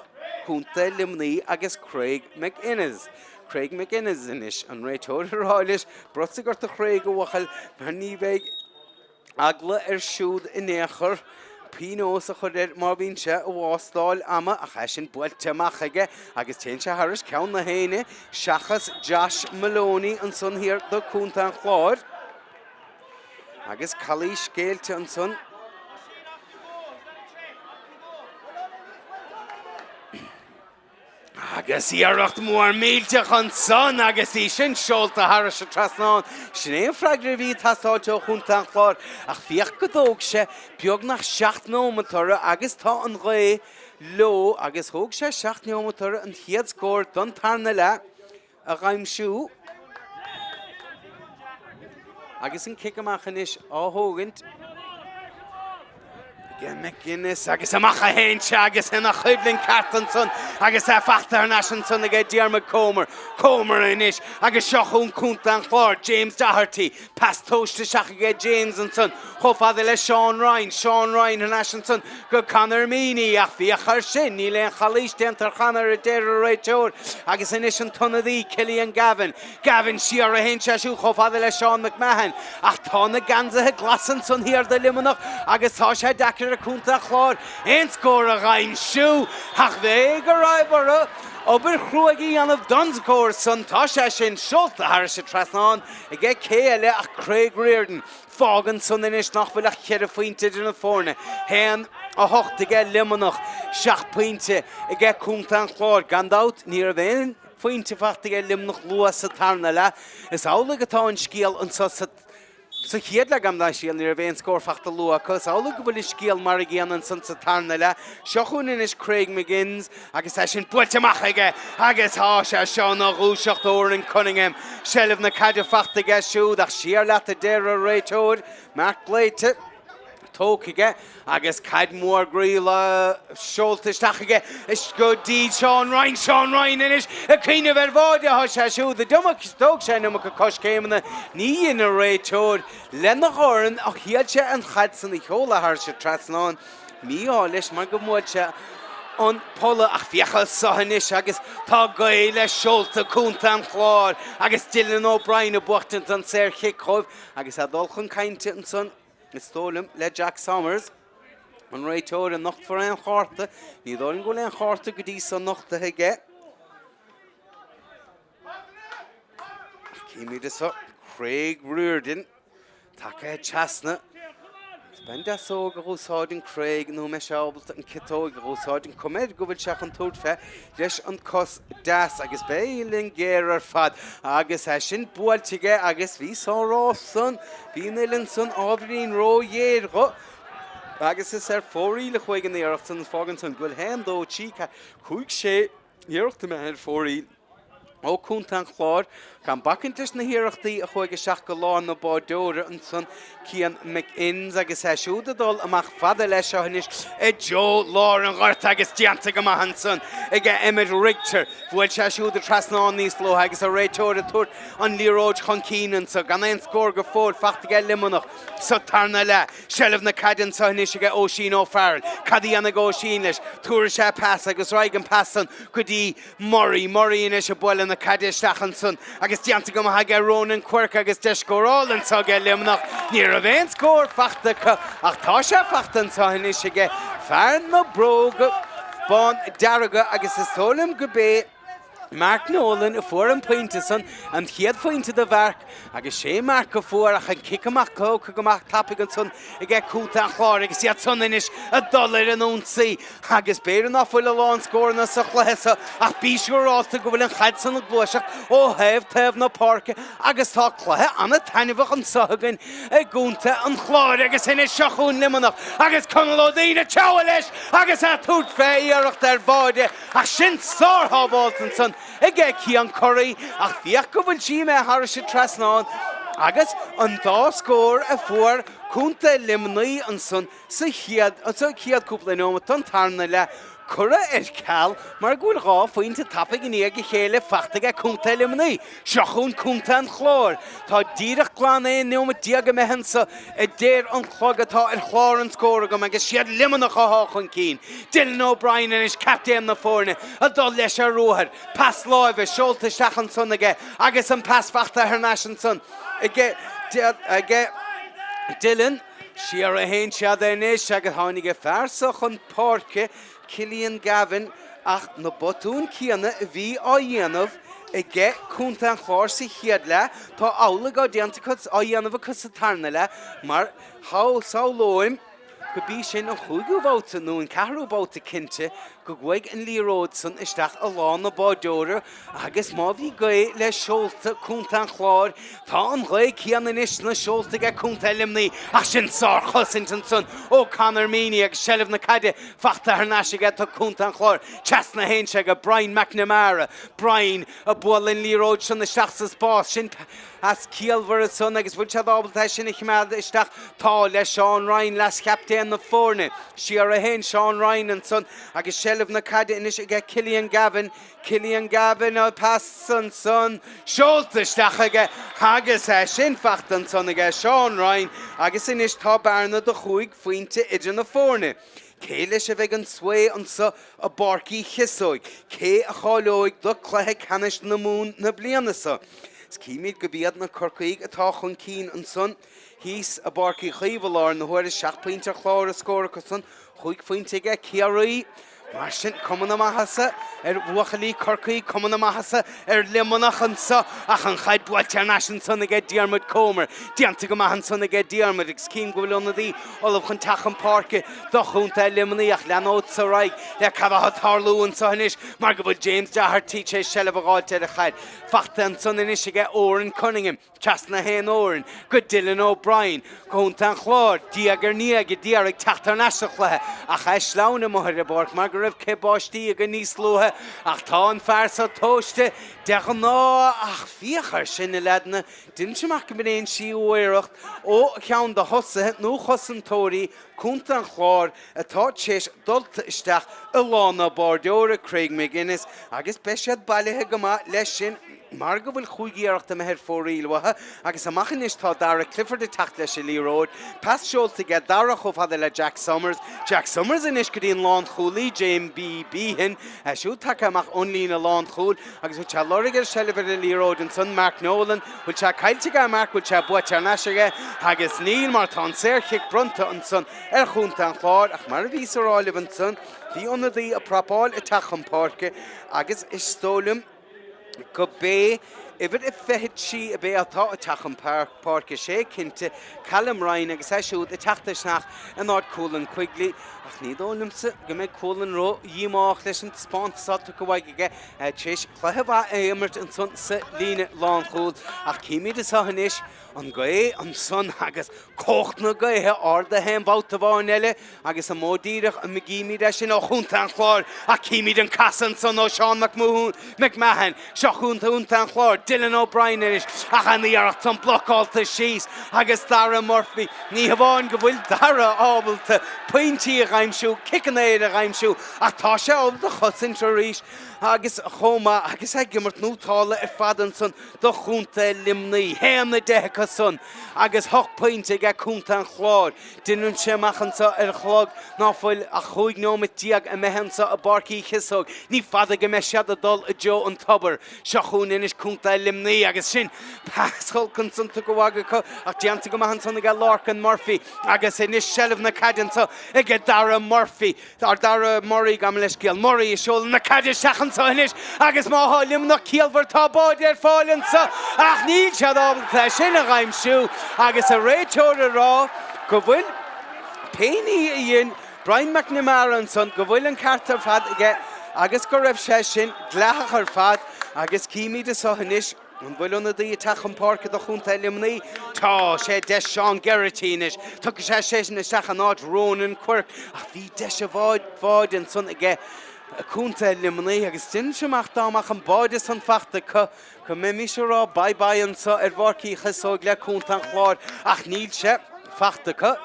Chontae Luimnigh agus Craig McInnes. Craig McInnes anois, an réiteoir ag rá leis, brostaigh ort a Chraig a bhuachaill mar ní bheidh eagla air siúd in aon chor pionós a chur air má bhíonn sé ag wástáil ama ach é sin buailte amach aige agus téann sé thairis ceann na héinne seachas Josh Maloney ansan thiar do Chontae an Chláir. Agus calaois géillte ansan. Agus iarracht mhór millteach ansan agus í sin seolta thairis an trasnán. Sin é an freagra a bhí ag teastáilt ó Chontae an Chláir ach féach go dtóg sé beagnach seacht nóimeat orthu agus tá an ghaoth leo agus thóg sé seacht neomat orthu an chéad scór don tarna leath. a dh'aimsiú agus an cic amach anois á thógaint ag McGuinness agus amach a théann sé agus ina choimhlint ceart ansan agus é fachta thar n-ais ansan aige Diarmuid Comer. Comer anois agus seo chugainn Contae an Chláir, James Doherty. Pas tomhaiste isteach aige James ansan chomh fada le Seán Ryan. Seán Ryan thar n-ais ansan go Conor Meaney ach féach air sin, níl aon chalaois déanta ar Chonor a deir an réiteoir agus anois an t-ionadaí Cillian Gavin. Gavin siar a théann sé siúd chomh fada le Seán McMahon ach tá na geansaithe glasa ansan thiar do Luimneach agus tá sé deacair ar Chontae an Chláir aon scór a dh'aimsiú ach bheadh go raibh orthu obair chruaidh a dhéanamh don scór san. Tá sé sin seolta thairis an trasnán aige cé eile ach Craig Riordan. Fágann san anois nach bhfuil ach cheithre phointe idir na foirne. 1, 8 aige Luimneach, 7 pointe aige Contae an Chláir. Gan dabht, ní raibh aon phointe fachta aige Luimneach luath sa tarna leath. Is amhlaidh atá an scéal anseo sa Sa chéad leath, gabh mo leithscéal, ní raibh aon scór fachta luath acu. Is amhlaidh go bhfuil an scéal mar a gcéanna ansan sa tarna leath. Seo chugainn anois Craig McGuinness agus é sin buailte amach aige agus tá sé seo ina dhúiseacht Odhrán Cunningham. Seilbh na caide fachta aige siúd ach siar leat a deir an réiteoir, Mark Blayte. Tógtha aige agus caid mhór groí seolta isteach aige go dtí Seán Ryan. Seán Ryan anois ag cuimhneamh ar bháide atá sé siúd a d'tóg sé an iomarca coiscéimeanna. Ní dhein an réiteoir lena dhorn ach shíl sé an chaid san a sheoladh thairis an trasnán. Mí-ádh leis mar go mbuail sé an polla ach féach anso anois agus tá gaoth le seolta Contae an Chláir agus Dylan O'Brien ag buachtaint an saor-chic dhóibh agus é ag dul chun cainte ansan is dóigh liom le Jack Somers, an réiteoir, an nochtfar aon chárta? Ní dóigh liom go bhfuil aon chárta go dtí so nochtaithe aige. Ach címid anso Craig Riordan tagtha trasna. Beidh an deasóg a dh'úsáideann Craig nó an mbeidh sé ábalta an ciotóig a dh'úsáid, an cuma air go bhfuil sé chun tabhairt fé leis an cos deas agus beidh uillinn géar ar fad agus é sin buailte aige agus bhí sár-rás san, bhí an uillinn san ábhairín ró-ghéar dho agus is ar fóraoil a chuaigh an iarracht san, fágann san go bhfuil 1, 2, 3, 4, 5, 6 iarracht imithe ar fóraoil ó Contae an Chláir. Gan bacaint leis na hiarrachtaí a chuaigh isteach go lár na báireora ansan, Cian McInnes agus é siúd ag dul amach fada leis seo anois i dtreo lár an ghoirt agus déanta go maith ansan aige Emmet Richter. Bhuail sé siúd an trasnán níos luaithe agus an réiteoir ag tabhairt an liathróid chun cinn anso gan aon scór go fóill fachta aige Luimneach sa tarna leath. Seilbh na caide anso anois aige Oisín O'Farrell. Cad a dhéanfaidh Oisín leis? Tabharfaidh sé pas agus raghaidh an pas san go dtí Murray, Murray anois ag bualadh na caide isteach ansan agus déanta go maith aige Ronan Quirke agus deis scórála anso aige Luimneach. Ní raibh aon scór fachta acu ach tá sé fachta anso anois aige fear na bróga bán dearga agus is dóigh liom go b'é Mark Nolan a fuair an pointe san, an chéad phointe do Mhark agus sé Mark a fuair ach an cic amach tógtha go maith tapaidh ansan aige Contae an Chláir agus iad san anois ag dul ar an ionsaí. Agus b'fhéidir ná fuil a lán scóranna sa chluiche seo ach bí siúrálta go bhfuil an chaid san ag gluaiseacht ó thaobh taobh na páirce agus tá cluiche an-taitneamhach anso againn i gContae an Chláir agus anois seo chugainn Luimneach agus Conall Ó Duinn ag treabhadh leis agus é ag tabhairt fé iarracht ar bháide ach sin sár-shábháilt ansan aige Cian Curry ach féach go bhfuil sí imithe thairis an trasnán agus an dá scór a fuair Contae Luimnigh ansan Sa chéad, sa chéad cúpla nóimeat den tarna leath, curtha ar ceal mar go bhfuil 2 phointe tapaidh i ndiaidh a chéile fachta aige Contae Luimnigh. Seo chugainn Contae an Chláir. Tá díreach glan 11 nóimeat imithe anso a deir an clog atá ar chlár an scóir agam agus siad Luimneach athá chun cinn. Dylan O'Brien anois, captaen na foirne, ag dul leis ar ruathar. Pas láimhe seolta isteach ansan aige agus an pas fachta thar n-ais ansan aige, aige Dylan. Siar a théann siad anois agus tháinig an fear so chun páirce, Cillian Gavin, ach na botúin céanna a bhí á dhéanamh aige Contae an Chláir sa chéad leath, tá amhlaidh á déanta acu, á dhéanamh acu sa tarna leath mar samhlóim go b'í sin an chúigiú babhta nó an ceathrú babhta cinnte go gcuaigh an liathróid san isteach i lár na báideora agus má bhí gaoth le seolta Contae an Chláir, tá an ghaoth céanna anois sna seolta aige Contae Luimnigh ach sin sár-chosaint ansan ó Conor Meaney agus seilbh na caide fachta thar n-ais aige do Contae an Chláir. Trasna a théann sé go Brian McNamara. Brian ag bualadh an liathróid san isteach sa spás. Sin pas ciallmhar ansan agus bhfuil siad ábalta é sin a choimeád isteach? Tá, le Seán Ryan, leas-chaptaen na foirne. Siar a théann Seán Ryan ansan agus seilbh na caide anois aige Cillian Gavin. Cillian Gavin, an pas ansan seolta isteach aige agus é sin fachta ansan aige Seán Ryan agus anois tá bearna de chúig phointe idir na foirne. Cé leis a bheidh an svae anso i bPáirc Uí Chíosóig? Cé a cháileoidh do cluiche ceannais na Mumhan na bliana seo? Is címid go b'iad na Corcaígh atá chun cinn ansan thíos i bPáirc Uí Chaoimh i láthair na huaire. Seacht bpointe ar chlár a scór acusan, chúig phointe aige Ciarraí. Mar sin, cuma na maitheasa ar bhuachaillí Chorcaí, cuma na maitheasa ar Luimneach anso ach an chaid buailte thar n-ais ansan aige Diarmuid Comer. Déanta go maith ansan aige Diarmuid agus cím go bhfuil ionadaí ullamh chun teacht chun páirce do chontae Luimnigh ach leanfadsa ar aghaidh le cad atá ag tarlú anso anois mar go bhfuil James Doherty tar éis seilbh a dh'fháilt ar an chaid. Fachta ansan anois aige Odhrán Cunningham. Trasna a théann Odhrán go Dylan O'Brien, Contae an Chláir, diaidh ar ndiaidh a d'iarraidh teacht thar n-ais sa chluiche ach é sleamhain amuigh ar an bpáirc mar go raibh cith báistí aige níos luaithe ach tá an fear so tomhaiste de ghnáth ach féach air sin a leaideanna, deinim amach go mb'in é an tríú iarracht ó cheann de thosaithe nó chosantóirí Contae an Chláir atá tar éis dulta isteach i lána báireora, Craig McGuinness, agus beidh siad bailithe go maith leis sin mar go bhfuil chúig iarracht imithe ar fóraoil uathu agus amach anois tá Dara Clifford ag teacht leis an liathróid. Pas seolta aige Dara chomh fada le Jack Summers. Jack Summers anois go dtí an lánchúlaí, Jamie Behan, é siúd tagtha amach ón líne lánchúil agus bhfuil sé ag lorg ar seilbh ar an liathróid ansan, Mark Nolan. Bhfuil sé caillte aige Mark, bhfuil sé buaite thar n-ais aige agus níl mar tá an saorchic bronnta ansan ar Chontae an Chláir ach mar a bhíos a rá libh ansan bhí ionadaí ag prapáil ag teacht chun páirce agus is dóigh liom go b'é uimhir a 23 a b'é atá ag teacht chun páirce, sé cinnte Callum Ryan agus é siúd ag teacht isteach in áit Cualann Quigley ach ní dóigh liomsa go mbeidh Cualann ró dhíomách leis an taispeántas atá tugtha uaidh aige tar éis cluiche mhaith a imirt ansan sa líne lánchúil ach címid anseo anois an ghaoth ansan agus cumhacht na gaoithe ardaithe aon bhabhta amháin eile agus an modh díreach a gcímid é sin ó Chontae an Chláir ach címid an casadh ansan ó Seán McMahon, seo chugainn Contae an Chláir. Dylan O'Brien anois ach an iarracht san blocálta síos agus Dara Murphy, ní hamháin go bhfuil Dara ábalta pointí a dh'aimsiú, ciceanna aeir a dh'aimsiú ach tá sé ábalta chosaint arís agus chomh maith agus ag imirt nótála ar fad ansan do chontae Luimnigh. 1-10 acu san agus hocht bpointe aige contae an Chláir. Deinimse amach anseo ar an chlog ná fuil ach 15 nóimeat imithe anseo i bPáirc Uí Chíosóg. Ní fada go mbeidh siad ag dul i dtreo an tobair. Seo chugainn anois Contae Luimnigh agus sin pas olc ansan tugtha uaidh acu ach déanta go maith ansan aige Lorcan Murphy agus anois seilbh na caide anseo aige Dara Murphy. Ar Dara Murray, gabh mo leithscéal. Murray ag seoladh na caide isteach anseo anois agus má thá Luimneach ciallmhar tá báide ar fáil anseo ach níl siad ábalta é sin a dh'aimsiú agus an réiteoir ag rá go bhfuil pé ní a dhein Brian McNamara ansan go bhfuil an ceart ar fad aige agus go raibh sé sin dleathach ar fad agus címid anseo anois An bhfuil ionadaí ag teacht chun páirce do chontae Luimnigh? Tá sé deis Seán Geraghty anois. Tiocfaidh sé seisean isteach in áit Ronan Quirke ach bhí deis an bháide ansan aige contae Luimnigh agus deinimse amach dá mbeadh an báide san fachta acu go mbeimis ag rá bye bye anso ar Pháirc Uí Chíosóg le contae an Chláir ach níl sé fachta acu.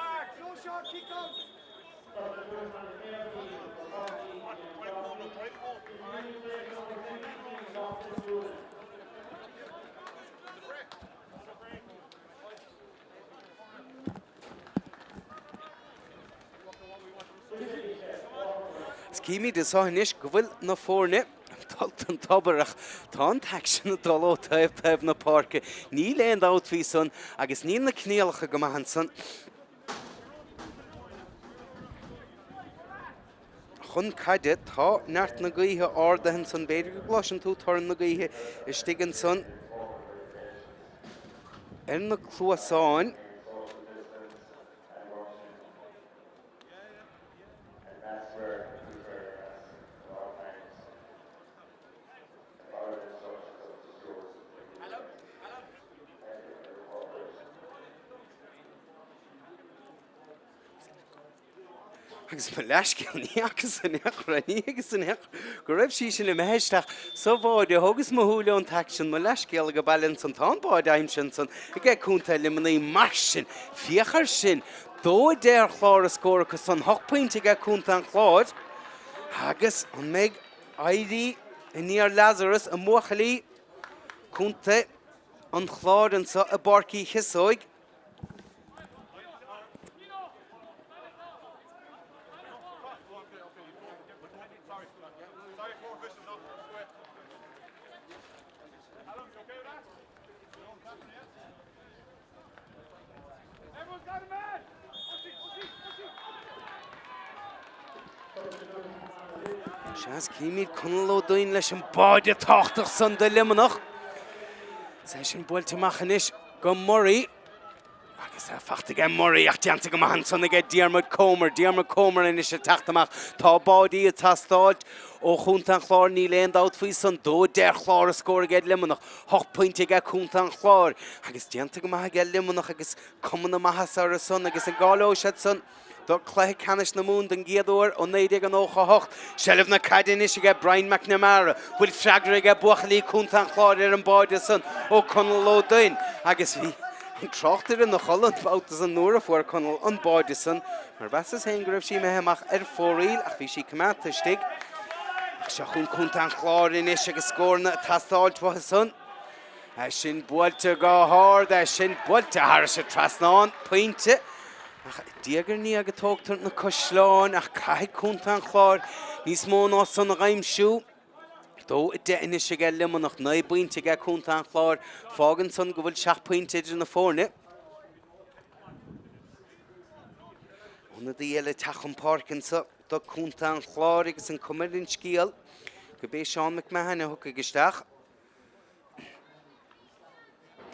Is címid anseo anois go bhfuil na foirne ag dul don tobar ach tá an t-aicsean ag dul ó taobh taobh na páirce. Níl aon dabht faoi san agus níl na coinníollacha go maith ansan. Chun caide, tá neart na gaoithe ardaithe ansan, b'fhéidir go gcloiseann tú torann na gaoithe istigh ansan ar na cluasáin. Agus mo leithscéal, ní fhacas in aon chor é, ní thuigeas in aon chor go raibh sí sin imithe isteach sa bháide. Thógas mo shúile ón t-aicsean, mo leithscéal ag baile ansan, tá an báide aimsithe ansan aige Contae Luimnigh. Mar sin, féach air sin, 2-10 ar chlár a scór acu san, 8 pointe aige Contae an Chláir. Agus an mbeidh éirí aniar Lazarus i mbuachaillí Contae an Chláir anseo i bPáirc Uí Chíosóig? Sea, címid Conall Ó Duinn leis an báide tábhachtach san do Luimneach. Is é sin buailte amach anois go Murray. Agus é fachta aige Murray ach déanta go maith ansan aige Diarmuid Comer. Diarmuid Comer anois ag teacht amach. Tá báidí ag teastáilt ó Chontae an Chláir, níl aon dabht faoi san. 2-10 ar chlár a scór aige Luimneach. 8 pointe aige Contae an Chláir. Agus déanta go maith aige Luimneach agus cuma na maitheasa orthu san agus an gcáileoidh siad san do Cluiche Ceannais na Mumhan den gcéad uair ó 1998. Seilbh na caide anois aige Brian McNamara. Bhfuil freagra aige buachaillí Contae an Chláir ar an báide san ó Conall Ó Duinn agus bhí an tráchtaire ina chodladh an babhta san nuair a fuair Conall an báide san mar mheasas féin go raibh sí imithe amach ar fóraoil ach bhí sí coimeádta istigh. Ach seo chugainn Contae an Chláir anois agus scóranna ag teastáilt uathu san. É sin buailte go hard, é sin buailte thairis an trasnán, pointe. Ach diaidh ar ndiaidh a tógtar na caisleáin ach caithfidh Contae an Chláir níos mó ná san a dh'aimsiú. 2-10 anois aige Luimneach, 9 bpointe aige Contae an Chláir. Fágann san go bhfuil 7 pointe idir na foirne. Ionadaí eile ag teacht chun páirce anso do Contae an Chláir agus an cuma ar an scéal gurb é Seán McMahon a thiocfaidh isteach.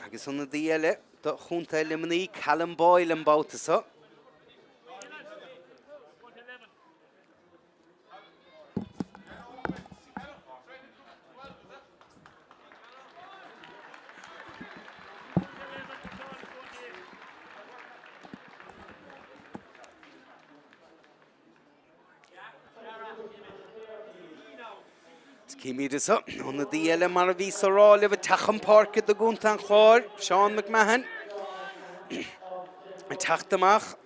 Agus ionadaí eile do Chontae Luimnigh, Callum Boyle an babhta seo. Címid anso ionadaí eile mar a bhíos a rá libh ag teacht chun páirce do gContae an Chláir, Seán McMahon ag teacht amach.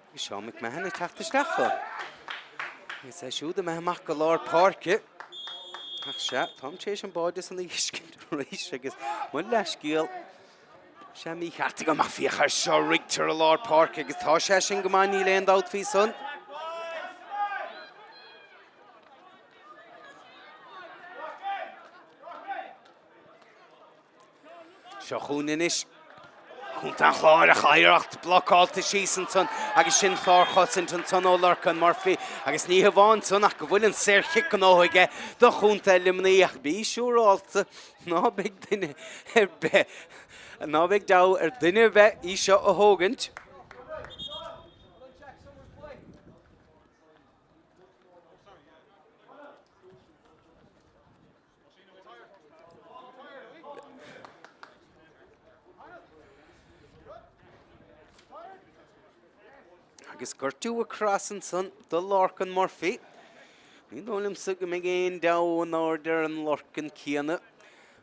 Agus Seán McMahon ag teacht isteach dó. Agus é siúd imithe amach go lár páirce. Ach sea, táim tar éis an báide san a fheiscint arís agus mo leathscéal sé mícheart agam ach féach air seo, Richter i lár páirce agus tá sé sin go maith, níl aon dabht faoi san. Seo chugainn anois Contae an Chláir ach iarracht blocáilte síos ansan agus sin sárchosaint ansan ó Lorcan Murphy agus ní hamháin san ach go bhfuil an saorchic gnóthaithe aige do Chontae Luimnigh ach bí siúrálta ná beidh duine ar bith ná beidh deabhadh ar duine ar bith í seo a thógaint. Agus gortú ag cur as ansan do Lorcan Murphy. Ní dóigh liomsa go mbeidh aon deabhadh in airde ar an Lorcan céanna.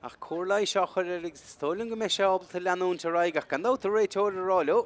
Ach cóir leighis á chur air agus is dóigh liom go mbeidh sé ábalta leanúint ar aghaidh ach gan dabht an réiteoir ag rá leo,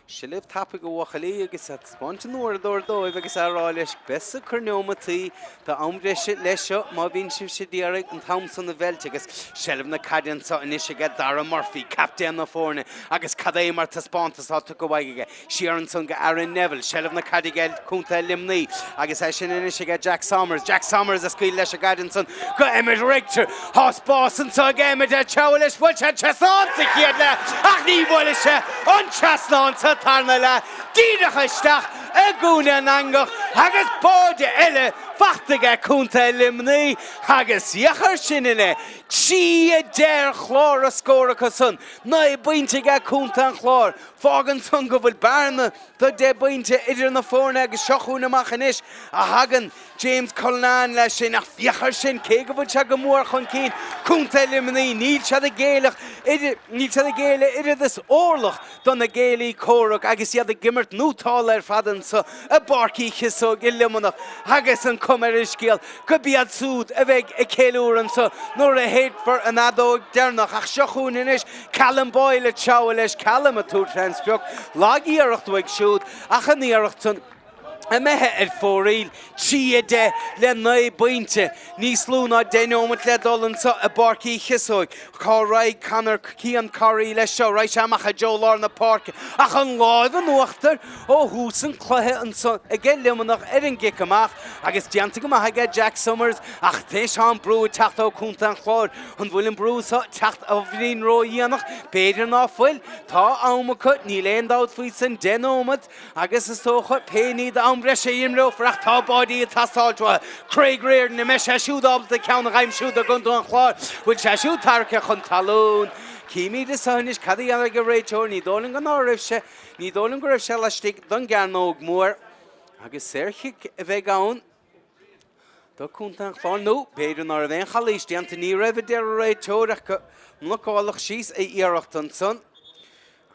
Seo libh tapaidh a bhuachaillí agus ag taispeáint an uaireadóir dóibh agus á rá leis beidh ag cur neomataí tá am breise leis seo má bhíonn sibhse d'iarraidh an t-am san a mheilt agus seilbh na caide anseo anois aige Dara Murphy, captaen na foirne agus cad é mar taispeántas atá tugtha uaidh aige. Siar ansan go Aaron Neville, seilbh na caide aige Contae Luimnigh agus é sin anois aige Jack Somers. Jack Somers ag scaoileadh leis an gcaid ansan go Emmet Richter. Tá spás anso ag Emmet ag treabhadh leis. Bhuail sé an trasnán sa chéad leath ach ní bhuailfidh sé an trasnán sa tarna leath. Díreach isteach i gcúinne an eangach agus báide eile fachta aige Contae Luimnigh agus féach air sin inné. 3-10 ar chlár an scór acu san. 9 bpointe aige Contae an Chláir. Fágann san go bhfuil bearna de 10 bpointe idir na foirne agus seo chugainn amach anois a thagann James Cullinane leis sin ach féach air sin, cé go bhfuil sé go mór chun cinn, Contae Luimnigh, níl siad ag géilleadh, níl siad ag géilleadh oiread is orlach do na gcéilí comhrac agus iad ag imirt nótála ar fad anso i bPáirc Uí Chíosóg i Luimneach agus an cuma ar an scéal gurb iad siúd a bheidh ag ceiliúradh anso nuair a shéidfear an fheadóg deireanach ach seo chugainn anois Callum Boyle ag treabhadh leis, Callum ag tabhairt fén sprioc, lag-iarracht uaidh siúd ach an iarracht san imithe ar fóraoil, 3-10 le 9 bpointe, níos lú ná 10 neomat le dul anso i bPáirc Uí Chíosóig. Cá raghaidh Conor Cian Corry leis seo? Raghaidh sé amach i dtreo lár na páirce ach an láimh in uachtar ó thús an chluiche anso aige Luimneach ar an gcic amach agus déanta go maith aige Jack Somers ach anois tá an brú ag teacht ó Chontae an Chláir. An bhfuil an brú seo ag teacht ábhairín ródhéanach? B'fhéidir ná fuil. Tá am acu, níl aon dabht faoi san, 10 nóimeat agus is dócha pé ní d'am breise a imreofar ach tá báidí ag teastáilt uathu. Craig Riordan, an mbeidh sé siúd ábalta ceann a dh'aimsiú do gContae an Chláir? Bhfuil sé siúd tarraicthe chun talún? Címid anso anois cad a dhéanfaidh an réiteoir, ní dóigh liom go ná raibh sé Ní dóigh liom go raibh sé laistigh den gcearnóg mhór agus saorchic a bheidh ann do Chontae an Chláir nó b'fhéidir ná raibh aon chalaois déanta. Ní raibh, a deir an réiteoir, ach gur mblocáladh síos a iarracht ansan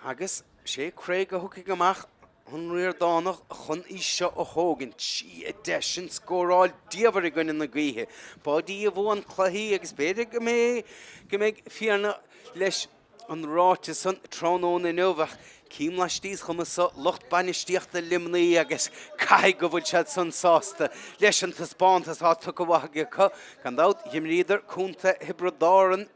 agus sé Craig a thiocfaidh amach an Ríordánach chun í seo a thógaint. 3-10, sin scóráil diamhair i gcoinne na gaoithe. Báidí a bhuann cluichí agus b'fhéidir go mbeidh go mbeidh fírinne leis an ráiteas san tráthnóna inniu ach cím laistíos dhom anso lucht bainistíochta Luimnigh agus caithfidh go bhfuil siad san sásta leis an taispeántas atá tugtha amach acu. Gan dabht, dh'imríodar Contae Thiobraid Árann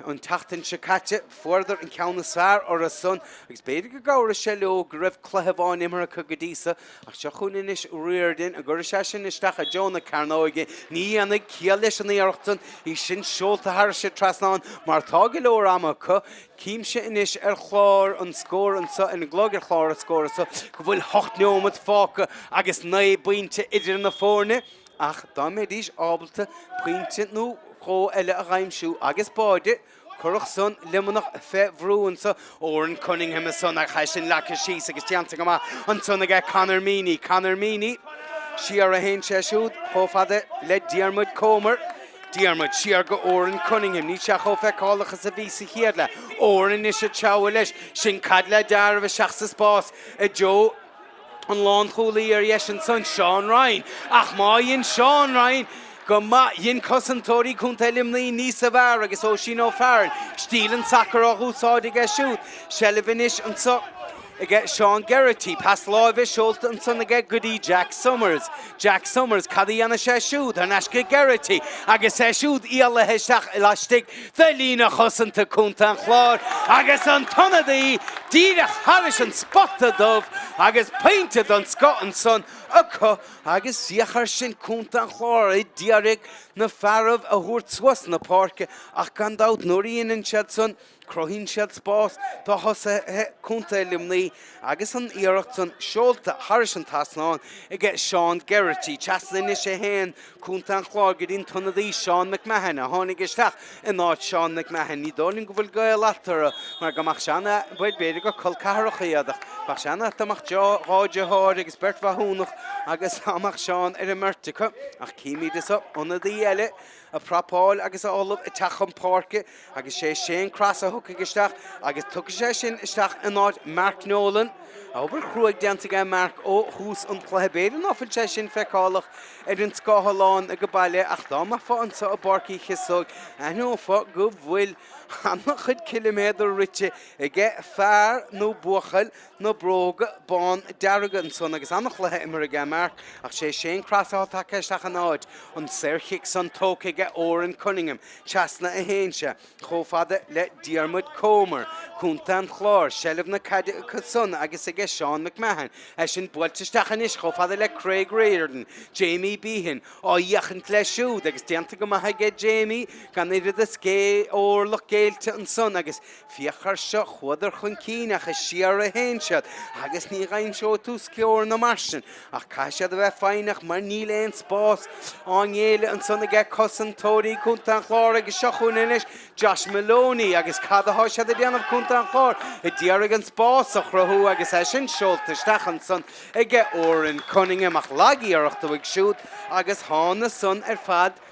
an tseachtain seo caite, fuaireadar an ceann is fearr orthu san agus b'fhéidir go gcabhraigh sé leo go raibh cluiche amháin imeartha acu go dtí so ach seo chugainn anois Riordan, an gcuirfidh sé sin isteach i dtreo na cearnóige. Ní dhéanfaidh, ciall leis an iarracht san. Í sin seolta thairis an trasnán mar tá go leor ama acu. Címse anois ar chlár an scóir anso, ar an gclog ar chlár an scóir anso, go bhfuil hocht neomat fágtha agus 9 bpointe idir na foirne ach dá mbeidís ábalta pointe nó dhó eile a dh'aimsiú agus báide, Chuirfeadh san Luimneach fé bhrú anso. Odhrán Cunningham ansan ach é sin leagtha síos agus déanta go maith ansan aige Conor Meaney. Conor Meaney siar a théann sé siúd chomh fada le Diarmuid Comer. Diarmuid siar go Odhrán Cunningham. Níl sé chomh feiceálach is a bhí sa chéad leath. Odhrán anois ag treabhadh leis. Sin caid le deáramh isteach sa spás i dtreo an lánchúlaí ar dheis ansan, Seán Ryan. Ach má dhein Seán Ryan. go maith. Dhein cosantóirí Contae Luimnigh níosa bhfearr agus Oisín O'Farrell stíl an tsacair á úsáid aige siúd. Seilbh anois anso aige Seán Geraghty. Pas láimhe seolta ansan aige go dtí Jack Summers. Jack Summers, cad a dhéanfaidh sé siúd? Thar n-ais go Geraghty agus é siúd éalaithe isteach laistigh de líne chosanta Contae an Chláir agus an t-ionadaí díreach thairis an spota dubh agus pointe den scoth ansan acu agus féach air sin Contae an Chláir ag iarraidh na fearaibh a thabhairt suas na páirce ach gan dabht nuair a dheineann siad san Cruthaíonn siad spás do thosaithe Contae Luimnigh agus an iarracht san seolta thairis an trasnán aige Seán Geraghty. Trasna anois a théann Contae an Chláir go dtí an t-ionadaí Seán McMahon a tháinig isteach in áit Seán McMahon. Ní dóigh liom go bhfuil gaol eatarthu mar go mbeadh sé ana, bhuel b'fhéidir gur col ceathracha iad ach bheadh sé ana-ait dá mbeadh dhá dheartháir agus beirt mhaithiúnach agus dá mbeadh Seán ar an mbeirt acu. Ach címid anso ionadaí eile a prapáil agus a ullamh ag teacht chun páirce agus sé Shane Cross a thiocfaidh isteach agus tiocfaidh sé sin isteach in áit Mark Nolan. Obair chruaidh déanta aige Mark ó thús an chluiche. B'fhéidir ná fuil sé sin feiceálach ar an scáthlán ag baile ach dá mbeifeá anseo i bPáirc Uí Chíosóg aithneofá go bhfuil an-chuid ciliméadar rite aige fear nó buachaill na bróga bán dearga ansan agus an-chluiche imeartha aige Mark ach sé Shane Cross atá tagtha isteach ina áit. An saorchic san tógtha aige Odhrán Cunningham. Trasna a théann sé chomh fada le Diarmuid Comer, Contae an Chláir, seilbh na caide acu san agus aige Seán McMahon. É sin buailte isteach anois chomh fada le Craig Riordan, Jamie Behan á fhéachaint leis siúd agus déanta go maith aige Jamie gan oiread is orlach géillte ansan agus Féach air seo, chuadar chun cinn ach is siar a théann siad agus ní dh'aimseoidh tú scóranna mar sin ach caithfidh siad a bheith foighneach mar níl aon spás á ngéilleadh ansan aige cosantóirí Contae an Chláir agus seo chugainn anois Josh Maloney agus cad atá siad ag déanamh Contae an Chláir ag iarraidh an spás a chruthú agus é sin seolta isteach ansan aige Odhrán Cunningham ach lag-iarracht uaidh siúd agus thána san ar fad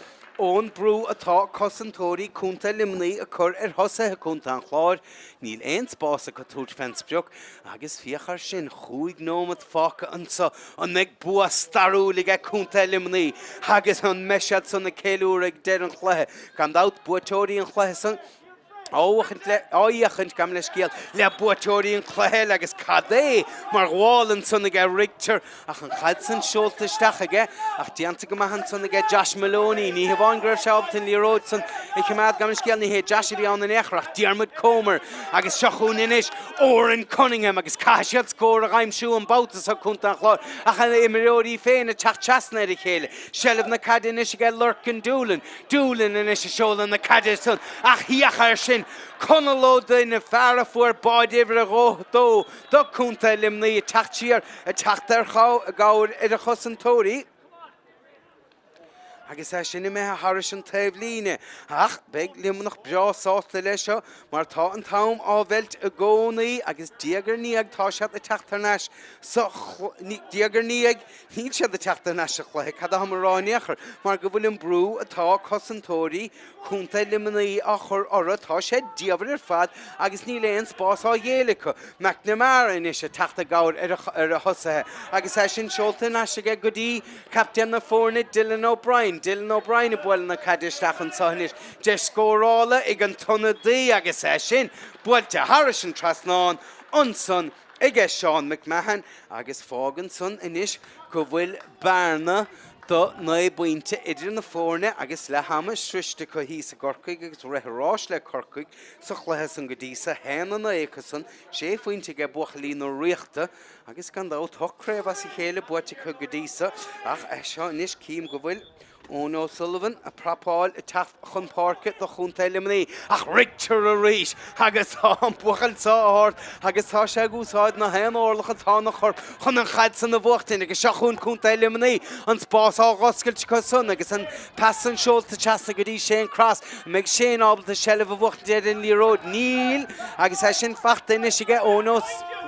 Ón brú atá cosantóirí Contae Luimnigh ag cur ar thosaithe Contae an Chláir, níl aon spás acu tabhairt fén sprioc agus féach air sin, chúig nóimeat fágtha anso, an mbeidh bua stairiúil aige Contae Luimnigh agus an mbeidh siad san ag ceiliúradh ag deireadh an chluiche? Gan dabht, buaiteoirí an chluiche san á fhéachaint, gabh mo leithscéal, le buaiteoirí an chluiche eile agus cad é mar ghabháil ansan aige Richter ach an chaid san seolta isteach aige ach déanta go maith ansan aige Josh Maloney. Ní hamháin go raibh sé ábalta an liathróid san a choimeád, gabh mo leithscéal, ní hé Josh a bhí ann in aon chor ach Diarmuid Comer agus seo chugainn anois Odhrán Cunningham agus caithfidh siad scór a aimsiú an babhta seo Contae an Chláir ach a imreoirí féin ag teacht trasna ar a chéile. Seilbh na caide anois aige Lorcan Doolan. Doolan anois ag seoladh na caide san ach féach air sin, Conall Ó Duinn, an fear a fuair báide uimhir a dó do Contae Luimnigh ag teacht siar, ag teacht ar gcabhair ar a chosantóirí agus é sin imithe thairis an taobhlíne. Ach beidh Luimneach breá sásta leis seo mar tá an t-am á mheilt i gcónaí agus diaidh ar ndiaidh tá siad ag teacht thar n-ais sa diaidh ar ndiaidh Níl siad ag teacht thar n-ais sa chluiche, cad atáim a rá in aon chor, mar go bhfuil an brú atá cosantóirí Chontae Luimnigh á chur orthu, tá sé diamhair ar fad agus níl aon spás á ghéilleadh acu. McNamara anois ag teacht i gcabhair ar a thosaithe agus é sin seolta thar n-ais aige go dtí captaen na foirne Dylan O'Brien. Dylan O'Brien ag bualadh na caide isteach anseo anois. Deis scórála ag an t-ionadaí agus é sin buailte thairis an trasnán ansan aige Seán McMahon agus fágann san anois go bhfuil bearna do 9 bpointe idir na foirne agus leath ama sroiste acu thíos i gCorcaigh agus rith ráis le Corcaigh sa chluiche san go dtí so 1-9 acu san, sé phointe aige buachaillí na Ríochta agus gan dabht 8 craobh as a chéile buaite acu go dtí so ach seo anois cím go bhfuil Eoin O'Sullivan ag prapáil ag teacht chun páirce do Chontae Luimnigh ach Richter arís agus tá an buachaill seo ard agus tá sé ag úsáid na haon orlach atá ina chorp chun an chaid san a bhuachtaint agus seo chugainn Contae Luimnigh an spás á dh'oscailt acu san agus an pas san seolta trasna go dtí Shane Cross. An mbeidh Shane ábalta seilbh a bhuachtaint ar an liathróid? Níl agus é sin fachta anois aige Eoin Ó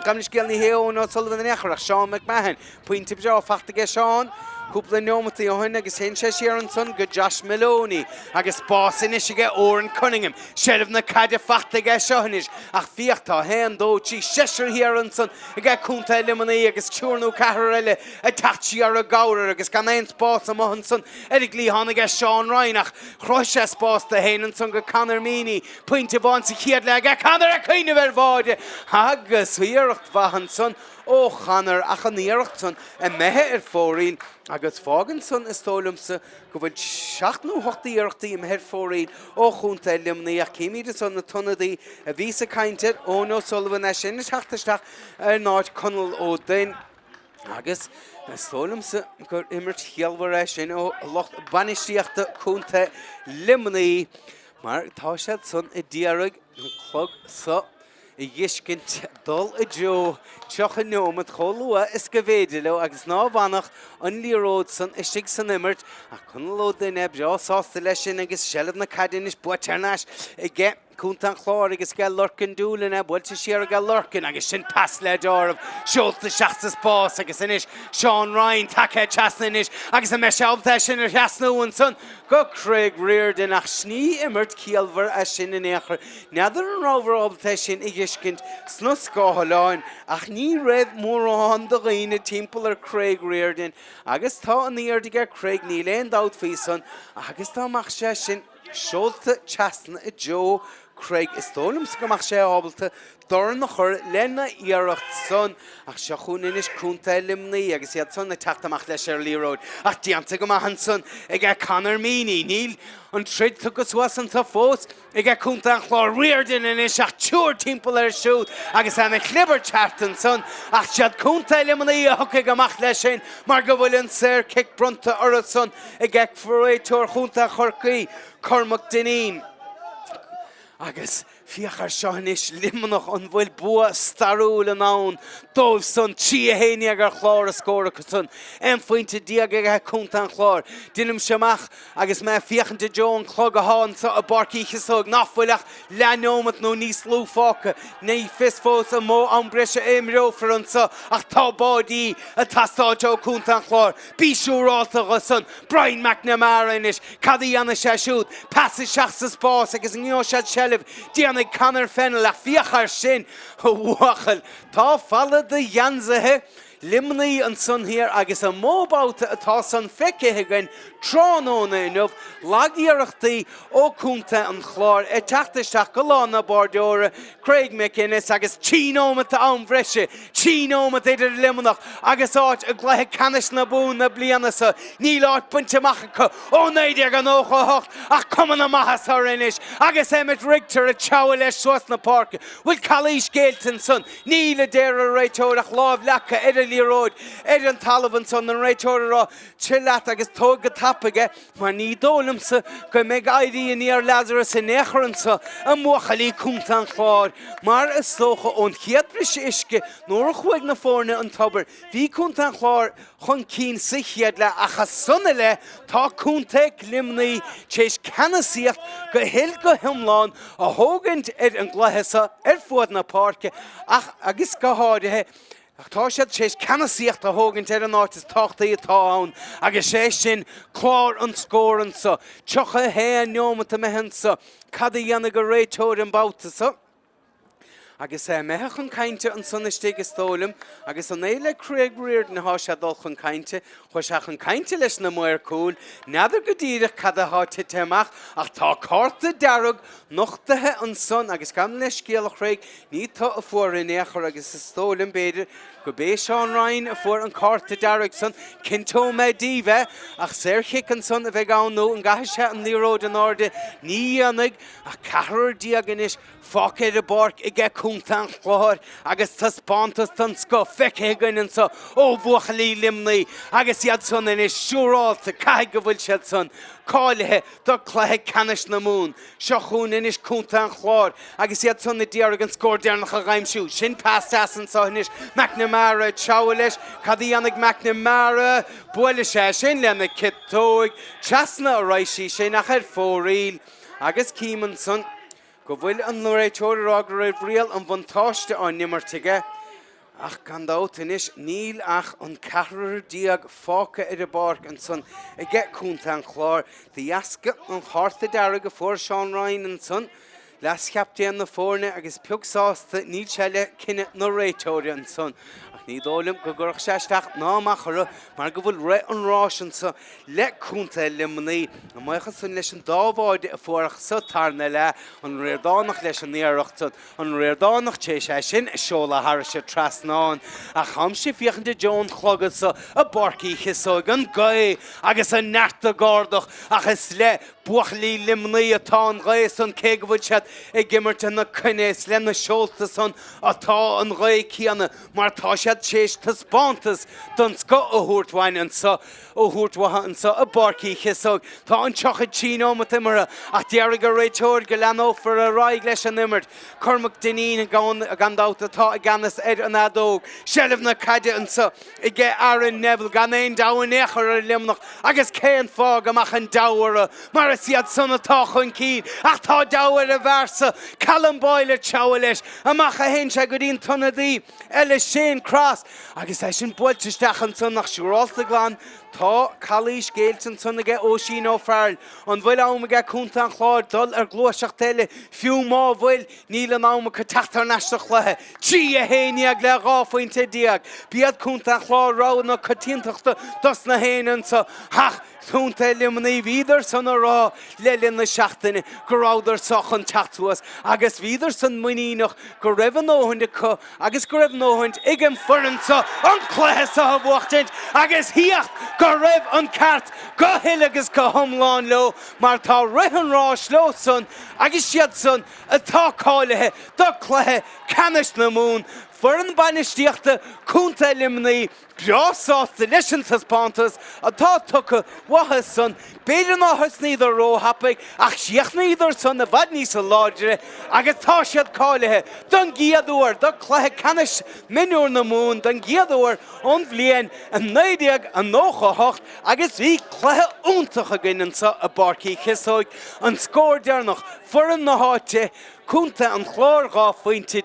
Gabh mo leithscéal ní hé Eoin O'Sullivan in aon chor ach Seán McMahon. Pointe breá fachta aige Seán. cúpla neomataí ó shin agus théann sé siar ansan go Josh Moloney agus spás anois aige Odhrán Cunningham. Seilbh na caide faighte aige seo anois ach féach tá haon, dó, trí, seisear thiar ansan aige Contae Luimnigh agus triúr nó ceathrar eile ag teacht siar i gcabhair air agus gan aon spás amuigh ansan ar an gcliathán aige Seán Ryan ach chruthaigh sé spás dó féin ansan go Conor Meaney. Pointe amháin sa chéad leath aige Conor ag cuimhneamh ar bháide agus iarracht mhaith ansan ó Chonor ach an iarracht san imithe ar fóraoil agus fágann san is dóigh liomsa go bhfuil seacht nó hocht d'iarrachtaí imithe ar fóraoil ó chontae Luimnigh ach címid ansan an t-ionadaí a bhíos ag caint air, Eoin O'Sullivan, é sin ag teacht isteach in áit Conall Ó Duinn agus is dóigh liomsa gur imirt chiallmhar é sin ó lucht bainistíochta contae Luimnigh mar tá siad san a d'iarraidh an clog so a dh'fheiscint dul i dtreo 30 neomat chomh luath is go bhféidir leo agus ná bhfanfadh an liathróid san istigh san imirt ach Conall Ó Duinn é breá sásta leis sin agus seilbh na caide anois buaite thar n-ais aige Contae an Chláir agus aige Lorcan Doolan é buailte siar aige Lorcan agus sin pas le deáramh seolta isteach sa spás agus anois Seán Ryan tagtha trasna anois agus an mbeidh sé ábalta é sin a thrasnú ansan go Craig Riordan ach ní imirt ciallmhar é sin in aon chor. N'fheadar an rabhamar ábalta é sin a dh'fheiscint sna scáileáin ach ní raibh mórán de dhaoine timpeall ar Craig Riordan agus tá an airde aige Craig níl aon dabht faoi san agus dá mbeadh sé sin seolta trasna i dtreo Craig is dóigh liomsa go mbeadh sé ábalta dorn a chur lena iarracht san. Ach seo chugainn anois Contae Luimnigh agus iad san ag teacht amach leis ar liathróid. Ach déanta go maith ansan aige Conor Meaney. Níl an troid tugtha suas anso fós aige Contae an Chláir. Riordan anois ach triúr timpeall air siúd agus ana chlibirt thart ansan. Ach siad Contae Luimnigh a thiocfaidh amach leis sin mar go bhfuil an saor cic bronnta orthu san aige réiteoir Chontae Chorcaí, Cormac Dineen. Agus féach air seo anois, Luimneach, an bhfuil bua stairiúil i ndán dóibh san? 3-11 ar chlár a scór acu san, 11 phointe aige Contae an Chláir. Deinimse amach agus mé ag féachaint i dtreo an clog athá anso i bPáirc Uí Chíosóg nach bhfuil ach leath-neomat nó níos lú fágtha. Ní fios fós an mó am breise a imreofar anso ach tá báidí ag teastáilt ó Contae an Chláir. Bí siúrálta dho san. Brian McNamara anois, cad a dhéanfaidh sé siúd? Pas isteach sa spás agus an ngeobhaidh siad seilbh? Déanfaidh Conor Fennell ach féach air sin, a bhuachaill! Tá falla de gheansaithe Luimnigh ansan thiar agus an mó babhta atá san feicthe againn tráthnóna inniu, lag-iarrachtaí ó Contae an Chláir ag teacht isteach go lána báireora, Craig McGuinness agus 3 nóimeat am bhreise, 3 nóimeat idir Luimneach agus áit i gcluiche ceannais na Mumhan na bliana seo. Níl áit bainte amach acu ó 1998 ach cuma na maitheasa orthu anois agus Emmet Richter ag treabhadh leis suas na páirce. Bhfuil calaois géillte ansan? Níl, a deir an réiteoir ach lámh leagtha ar an liathróid ar an talamh ansan, an réiteoir ag rá, Téigh leat agus tóig go tapaidh é. Mar ní dóigh liomsa go mbeidh éirí aniar Lazarus in aon chor anso, a mbuachaillí Contae an Chláir, mar is dócha ón chéad briseadh uisce nuair a chuaigh na foirne an tobar, bhí Contae an Chláir chun cinn sa chéad leath ach as san i leith tá Contae Luimnigh tar éis ceannasaíocht go huile go hiomlán a thógaint ar an gcluiche seo ar fuaid na páirce ach agus go háirithe Ach tá siad tar éis ceannasaíocht a thógaint ar an áit is tábhachtaí atá ann agus sé sin clár an scóir anso. 31 neomat imithe anso. Cad a dhéanfaidh an réiteoir an babhta so? Agus é imithe chun cainte ansan istigh is dóigh liom, agus an é le Craig Riordan athá sé ag dul chun cainte? Chuaigh sé chun cainte leis na maoir cúil. N'fheadar go díreach cad athá tite amach ach tá cárta dearg nochtaithe ansan agus gabh mo leithscéal a Chraig, ní tu a fuair in aon chor agus is dóigh liom b'fhéidir go b'é Seán Ryan a fuair an cárta dearg san, cinnteoidh mé díbh é, ach saorchic ansan a bheidh ann nó an gcaithfidh sé an liathróid in airde, ní dhéanfaidh ach ceathrar déag anois fágtha ar an bpáirc aige Contae an Chláir agus taispeántas den scoth feicthe againn anso ó bhuachaillí Luimnigh agus iad san anois siúrálta, caithfidh go bhfuil siad san cáilithe do chluiche ceannais na Mumhan. Seo chugainn anois Contae an Chláir agus iad san a d'iarraidh an scór deireanach a dh'aimsiú. Sin pas deas anso anois. McNamara ag treabhadh leis. Cad a dhéanfaidh McNamara? Buailfidh sé sin lena ciotóig. Trasna a raghaidh sí sin ach ar fóraoil. Agus cím ansan go bhfuil an réiteoir ag rá go raibh riail an bhuntáiste á n-imirt aige. Ach gan dabht anois níl ach an ceathrar fágtha ar an bpáirc ansan aige Contae an Chláir de dheasca an chárta dearg a fuair Seán Ryan ansan, leaschaptaen na foirne agus beag sásta níl sé le cinneadh na réiteoire ansan. Ach ní dóigh liom go gcuirfeadh sé isteach ná amach orthu mar go bhfuil rith an ráis anso le Contae Luimnigh. A mbuíochas san leis an dá bháide a fuaireadh sa tarna leath, an Ríordánach leis an iarracht san. An Ríordánach tar éis é sin a seoladh thairis an trasnán. Ach táimse ag féachaint i dtreo an chlog anso i bPáirc Uí Chíosóig, an ghaoth agus an neart ag ardach ach is le buachaillí Luimnigh atá an ghaoth san cé go bhfuil siad ag imirt ina coinne. Is le na seolta san atá an ghaoth céanna mar tá siad tar éis taispeántas den scoth a thabhairt uainn anso. a thabhairt uathu anso i bPáirc Uí Chíosóig. Tá an 33 neomat imeartha ach déarfaidh an réiteoir go leanófar ar aghaidh leis an imirt. Cormac Dineen gan dabht atá i gceannas ar an fheadóg. Seilbh na caide anso aige Aaron Neville gan aon deabhadh in aon chor ar Luimneach agus cén fáth go mbeadh an deabhadh orthu mar is iad san atá chun cinn ach tá deabhadh ar an bhfear so, Callum Boyle ag treabhadh leis. Amach a théann sé go dtí an t-ionadaí eile Shane Cross agus é sin buailte isteach ansan ach siúrálta glan. Tá calaois géillte ansan aige Oisín O'Farrell. An bhfuil am aige Contae an Chláir dul ar gluaiseacht eile? Fiú má bhfuil, níl an am acu teacht thar n-ais sa chluiche. 3, 11 le 12 phointe. B'iad Contae an Chláir rogha na coitiantachta dos na héinne anso ach Contae Luimnigh, bhíodar san a rá le linn na seachtaine go rabhadar so chun teacht suas agus bhíodar san muiníneach go raibh a ndóthain acu agus go raibh a ndóthain ag an bhfoireann so an cluiche so a bhuachtaint agus theacht go raibh an ceart go huile agus go hiomlán leo mar tá rith an ráis leo san agus siad san atá cáilithe do cluiche ceannais na Mumhan, foireann bainistíochta Contae Luimnigh. Breá sásta leis an taispeántas atá tugtha uathu san. B'fhéidir nár thosnaíodar róthapaidh ach chríochnaíodar san i bhfad níosa láidre agus tá siad cáilithe don gcéad uair do cluiche ceannais mionúr na Mumhan don gcéad uair ón bhliain 1998 agus bhí cluiche iontach againn anseo i bPáirc Uí Chíosóig. An scór deireanach, foireann na háite, Contae an Chláir 12 phointe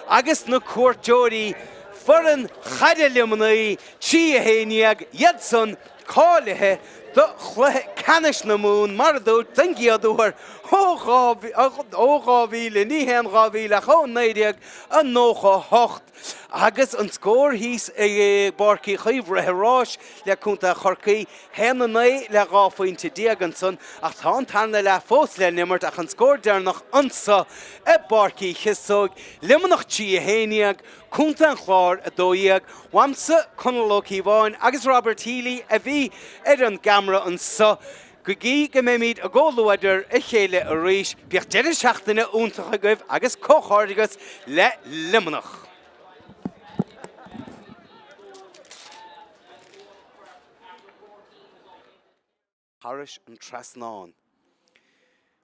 agus na cuairteoirí, Foireann Chaide Luimnigh, 3, 11, iad san cáilithe do chluiche ceannais na Mumhan, mar a dúirt, den gcéad uair ó 2000, ní haon 2000 ach ó 1998. Agus an scór thíos i bPáirc Uí Chaoimh, rith an ráis le Contae Chorcaí, 1, 9 le 12 phointe ansan ach tá an tarna leath fós le n-imirt ach an scór deireanach anso i bPáirc Uí Chíosóig, Luimneach 3, 11, Contae an Chláir 12. Uaimse, Conall Ó Cíobháin agus Robert Healy a bhí ar an gceamara anso. Go dtí go mbeimid i gcomhluadar a chéile arís, bíodh deireadh seachtaine iontach agaibh agus comhghairdeas le Luimneach! Thairis an trasnán.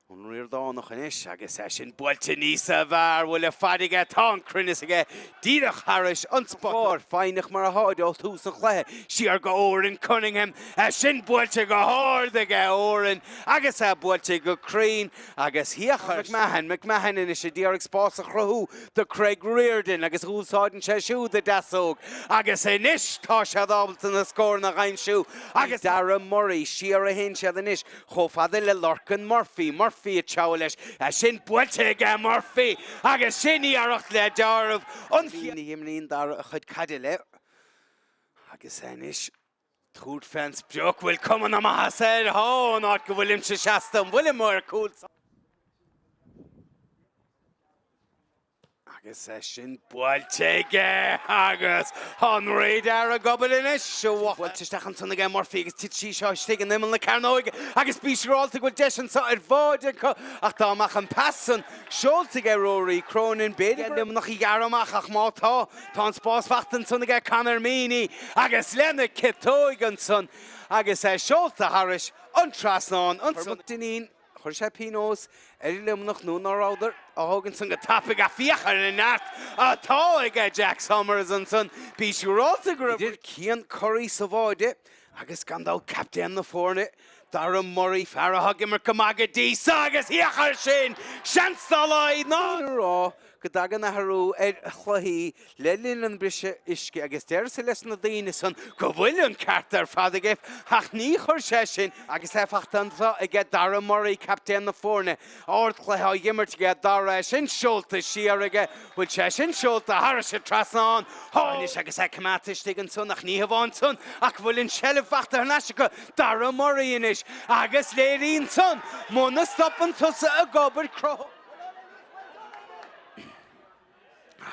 An Ríordánach anois agus é sin buailte níosa bhfearr, bhfuil a fad aige, tá an cruinneas aige, díreach thairis an spota. Foighneach mar atáid ó thús an chluiche, siar go Odhrán Cunningham, é sin buailte go hard aige Odhrán agus é buailte go cruinn agus féach ar McMahon, McMahon anois a d'iarraidh spás a chruthú do Craig Riordan agus úsáideann sé siúd a deasóg agus anois tá siad ábalta na scóranna a aimsiú agus Dara Murray siar a théann siad anois chomh fada le Lorcan Murphy, Murphy ag treabhadh leis, é sin buailte aige Murphy agus sin iarracht le deáramh an chéad. a imríonn Dara a chuid caide le agus anois tabhairt fén sprioc, bhfuil cuma na maitheasa air, thá, an áit go bhfuilimse seasta, an bhfuilim ar cúl? Agus é sin buailte aige agus an radar ag obair anois. Buailte isteach ansan aige Murphy agus tit sí seo istigh in imeall na cearnóige agus bí siúrálta go bhfuil deis anso ar bháide acu ach dá mbeadh an pas san seolta aige Rory Cronin b'fhéidir go Luimneach a ghearradh amach ach má tá, tá an spás fachta ansan aige Conor Meany agus lena ciotóig ansan agus é seolta thairis an trasnán ansan. Dineen. Chuir sé pionós ar Luimneach nó ná rabhadar á thógaint san go tapaidh ach féach ar an neart atá aige Jack Somers ansan. Bí siúrálta go raibh idir Cian Curry sa bháide agus gan dabht captaen na foirne, Dara Murray, fear atá ag imirt go maith go dtí so agus féach air sin! Seans dá laghad ná. a rá. go dtagann athrú ar chluichí le linn an briseadh uisce agus deirimse leis na daoine san go bhfuil an ceart ar fad aige ach ní chuir sé sin agus é fachta anseo aige Dara Murray, captaen na foirne. Ardchluiche á dh'imirt aige Dara, é sin seolta siar aige, bhfuil sé sin seolta thairis an trasnán? Tá anois agus é coimeádta istigh ansan ach ní hamháin san ach go bhfuil an tseilbh fachta thar n-ais acu, Dara Murray anois agus léiríonn san muna stopann tusa ag obair cruthú.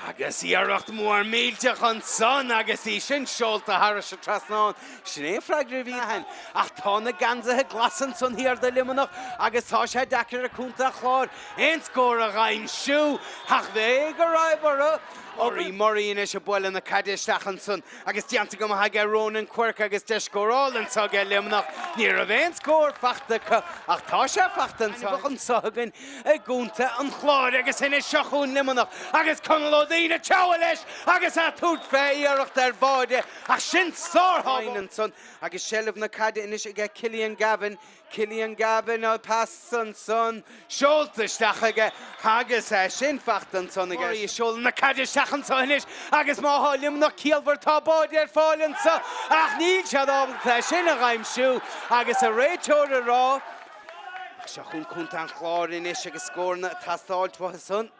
Agus iarracht mhór millteach ansan agus í sin seolta thairis an trasnán. Sin é an freagra a bhí againn. Ach tá na geansaithe glasa ansan thiar do Luimneach agus tá sé deacair ag Contae an Chláir aon scór a dh'aimsiú. Ach b'fhéidir go raibh orthu. Rory Murray anois ag bualadh na caide isteach ansan Agus déanta go maith aige Ronan Quirke agus deis scórála anseo aige Luimneach. Ní raibh aon scór fachta acu ach tá sé fachta anseo anseo againn i gContae an Chláir agus anois seo chugainn Luimneach agus Conall Ó Duinn ag treabhadh leis agus é ag tabhairt fé iarracht ar bháide ach sin sárthábháil ansan agus seilbh na caide anois aige Cillian Gavin Cillian Gavin, an pas ansan seolta isteach aige agus é sin fachta ansan aige. Murray ag seoladh na caide isteach anseo anois agus má thá Luimneach ciallmhar tá báide ar fáil anseo ach níl siad ábalta é sin a dh'aimsiú agus an réiteoir ag rá Ach seo chugainn Contae an Chláir anois agus scóranna ag teastáilt uathu san.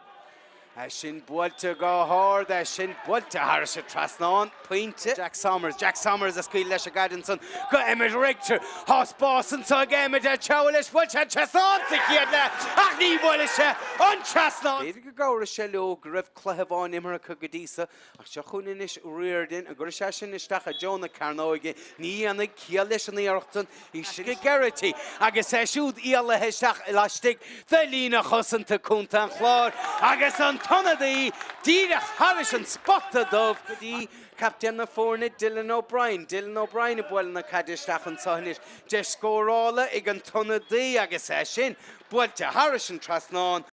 É sin buailte go hard, é sin buailte thairis an trasnán. Pointe. Jack Somers, Jack Somers ag scaoileadh leis an gcaid ansan go Emmet Richter. Tá spás anso ag Emmet ag treabhadh leis, bhuail sé an trasnán sa chéad leath ach ní bhuailfidh sé an trasnán. B'fhéidir go gcabhróidh sé leo go raibh cluiche amháin imeartha acu go dtí so Ach seo chugainn anois Riordan, an gcuirfidh sé sin isteach i dtreo na cearnóige? Ní dhéanfaidh, ciall leis an iarracht san, í sin go Geraghty agus é siúd éalaithe isteach laistigh de líne chosanta Contae an Chláir agus an t-ionadaí díreach thairis an spota dubh go dtí captaen na foirne Dylan O'Brien. Dylan O'Brien ag bualadh na caide isteach anseo anois. Deis scórála ag an t-ionadaí agus é sin buailte thairis an trasnán.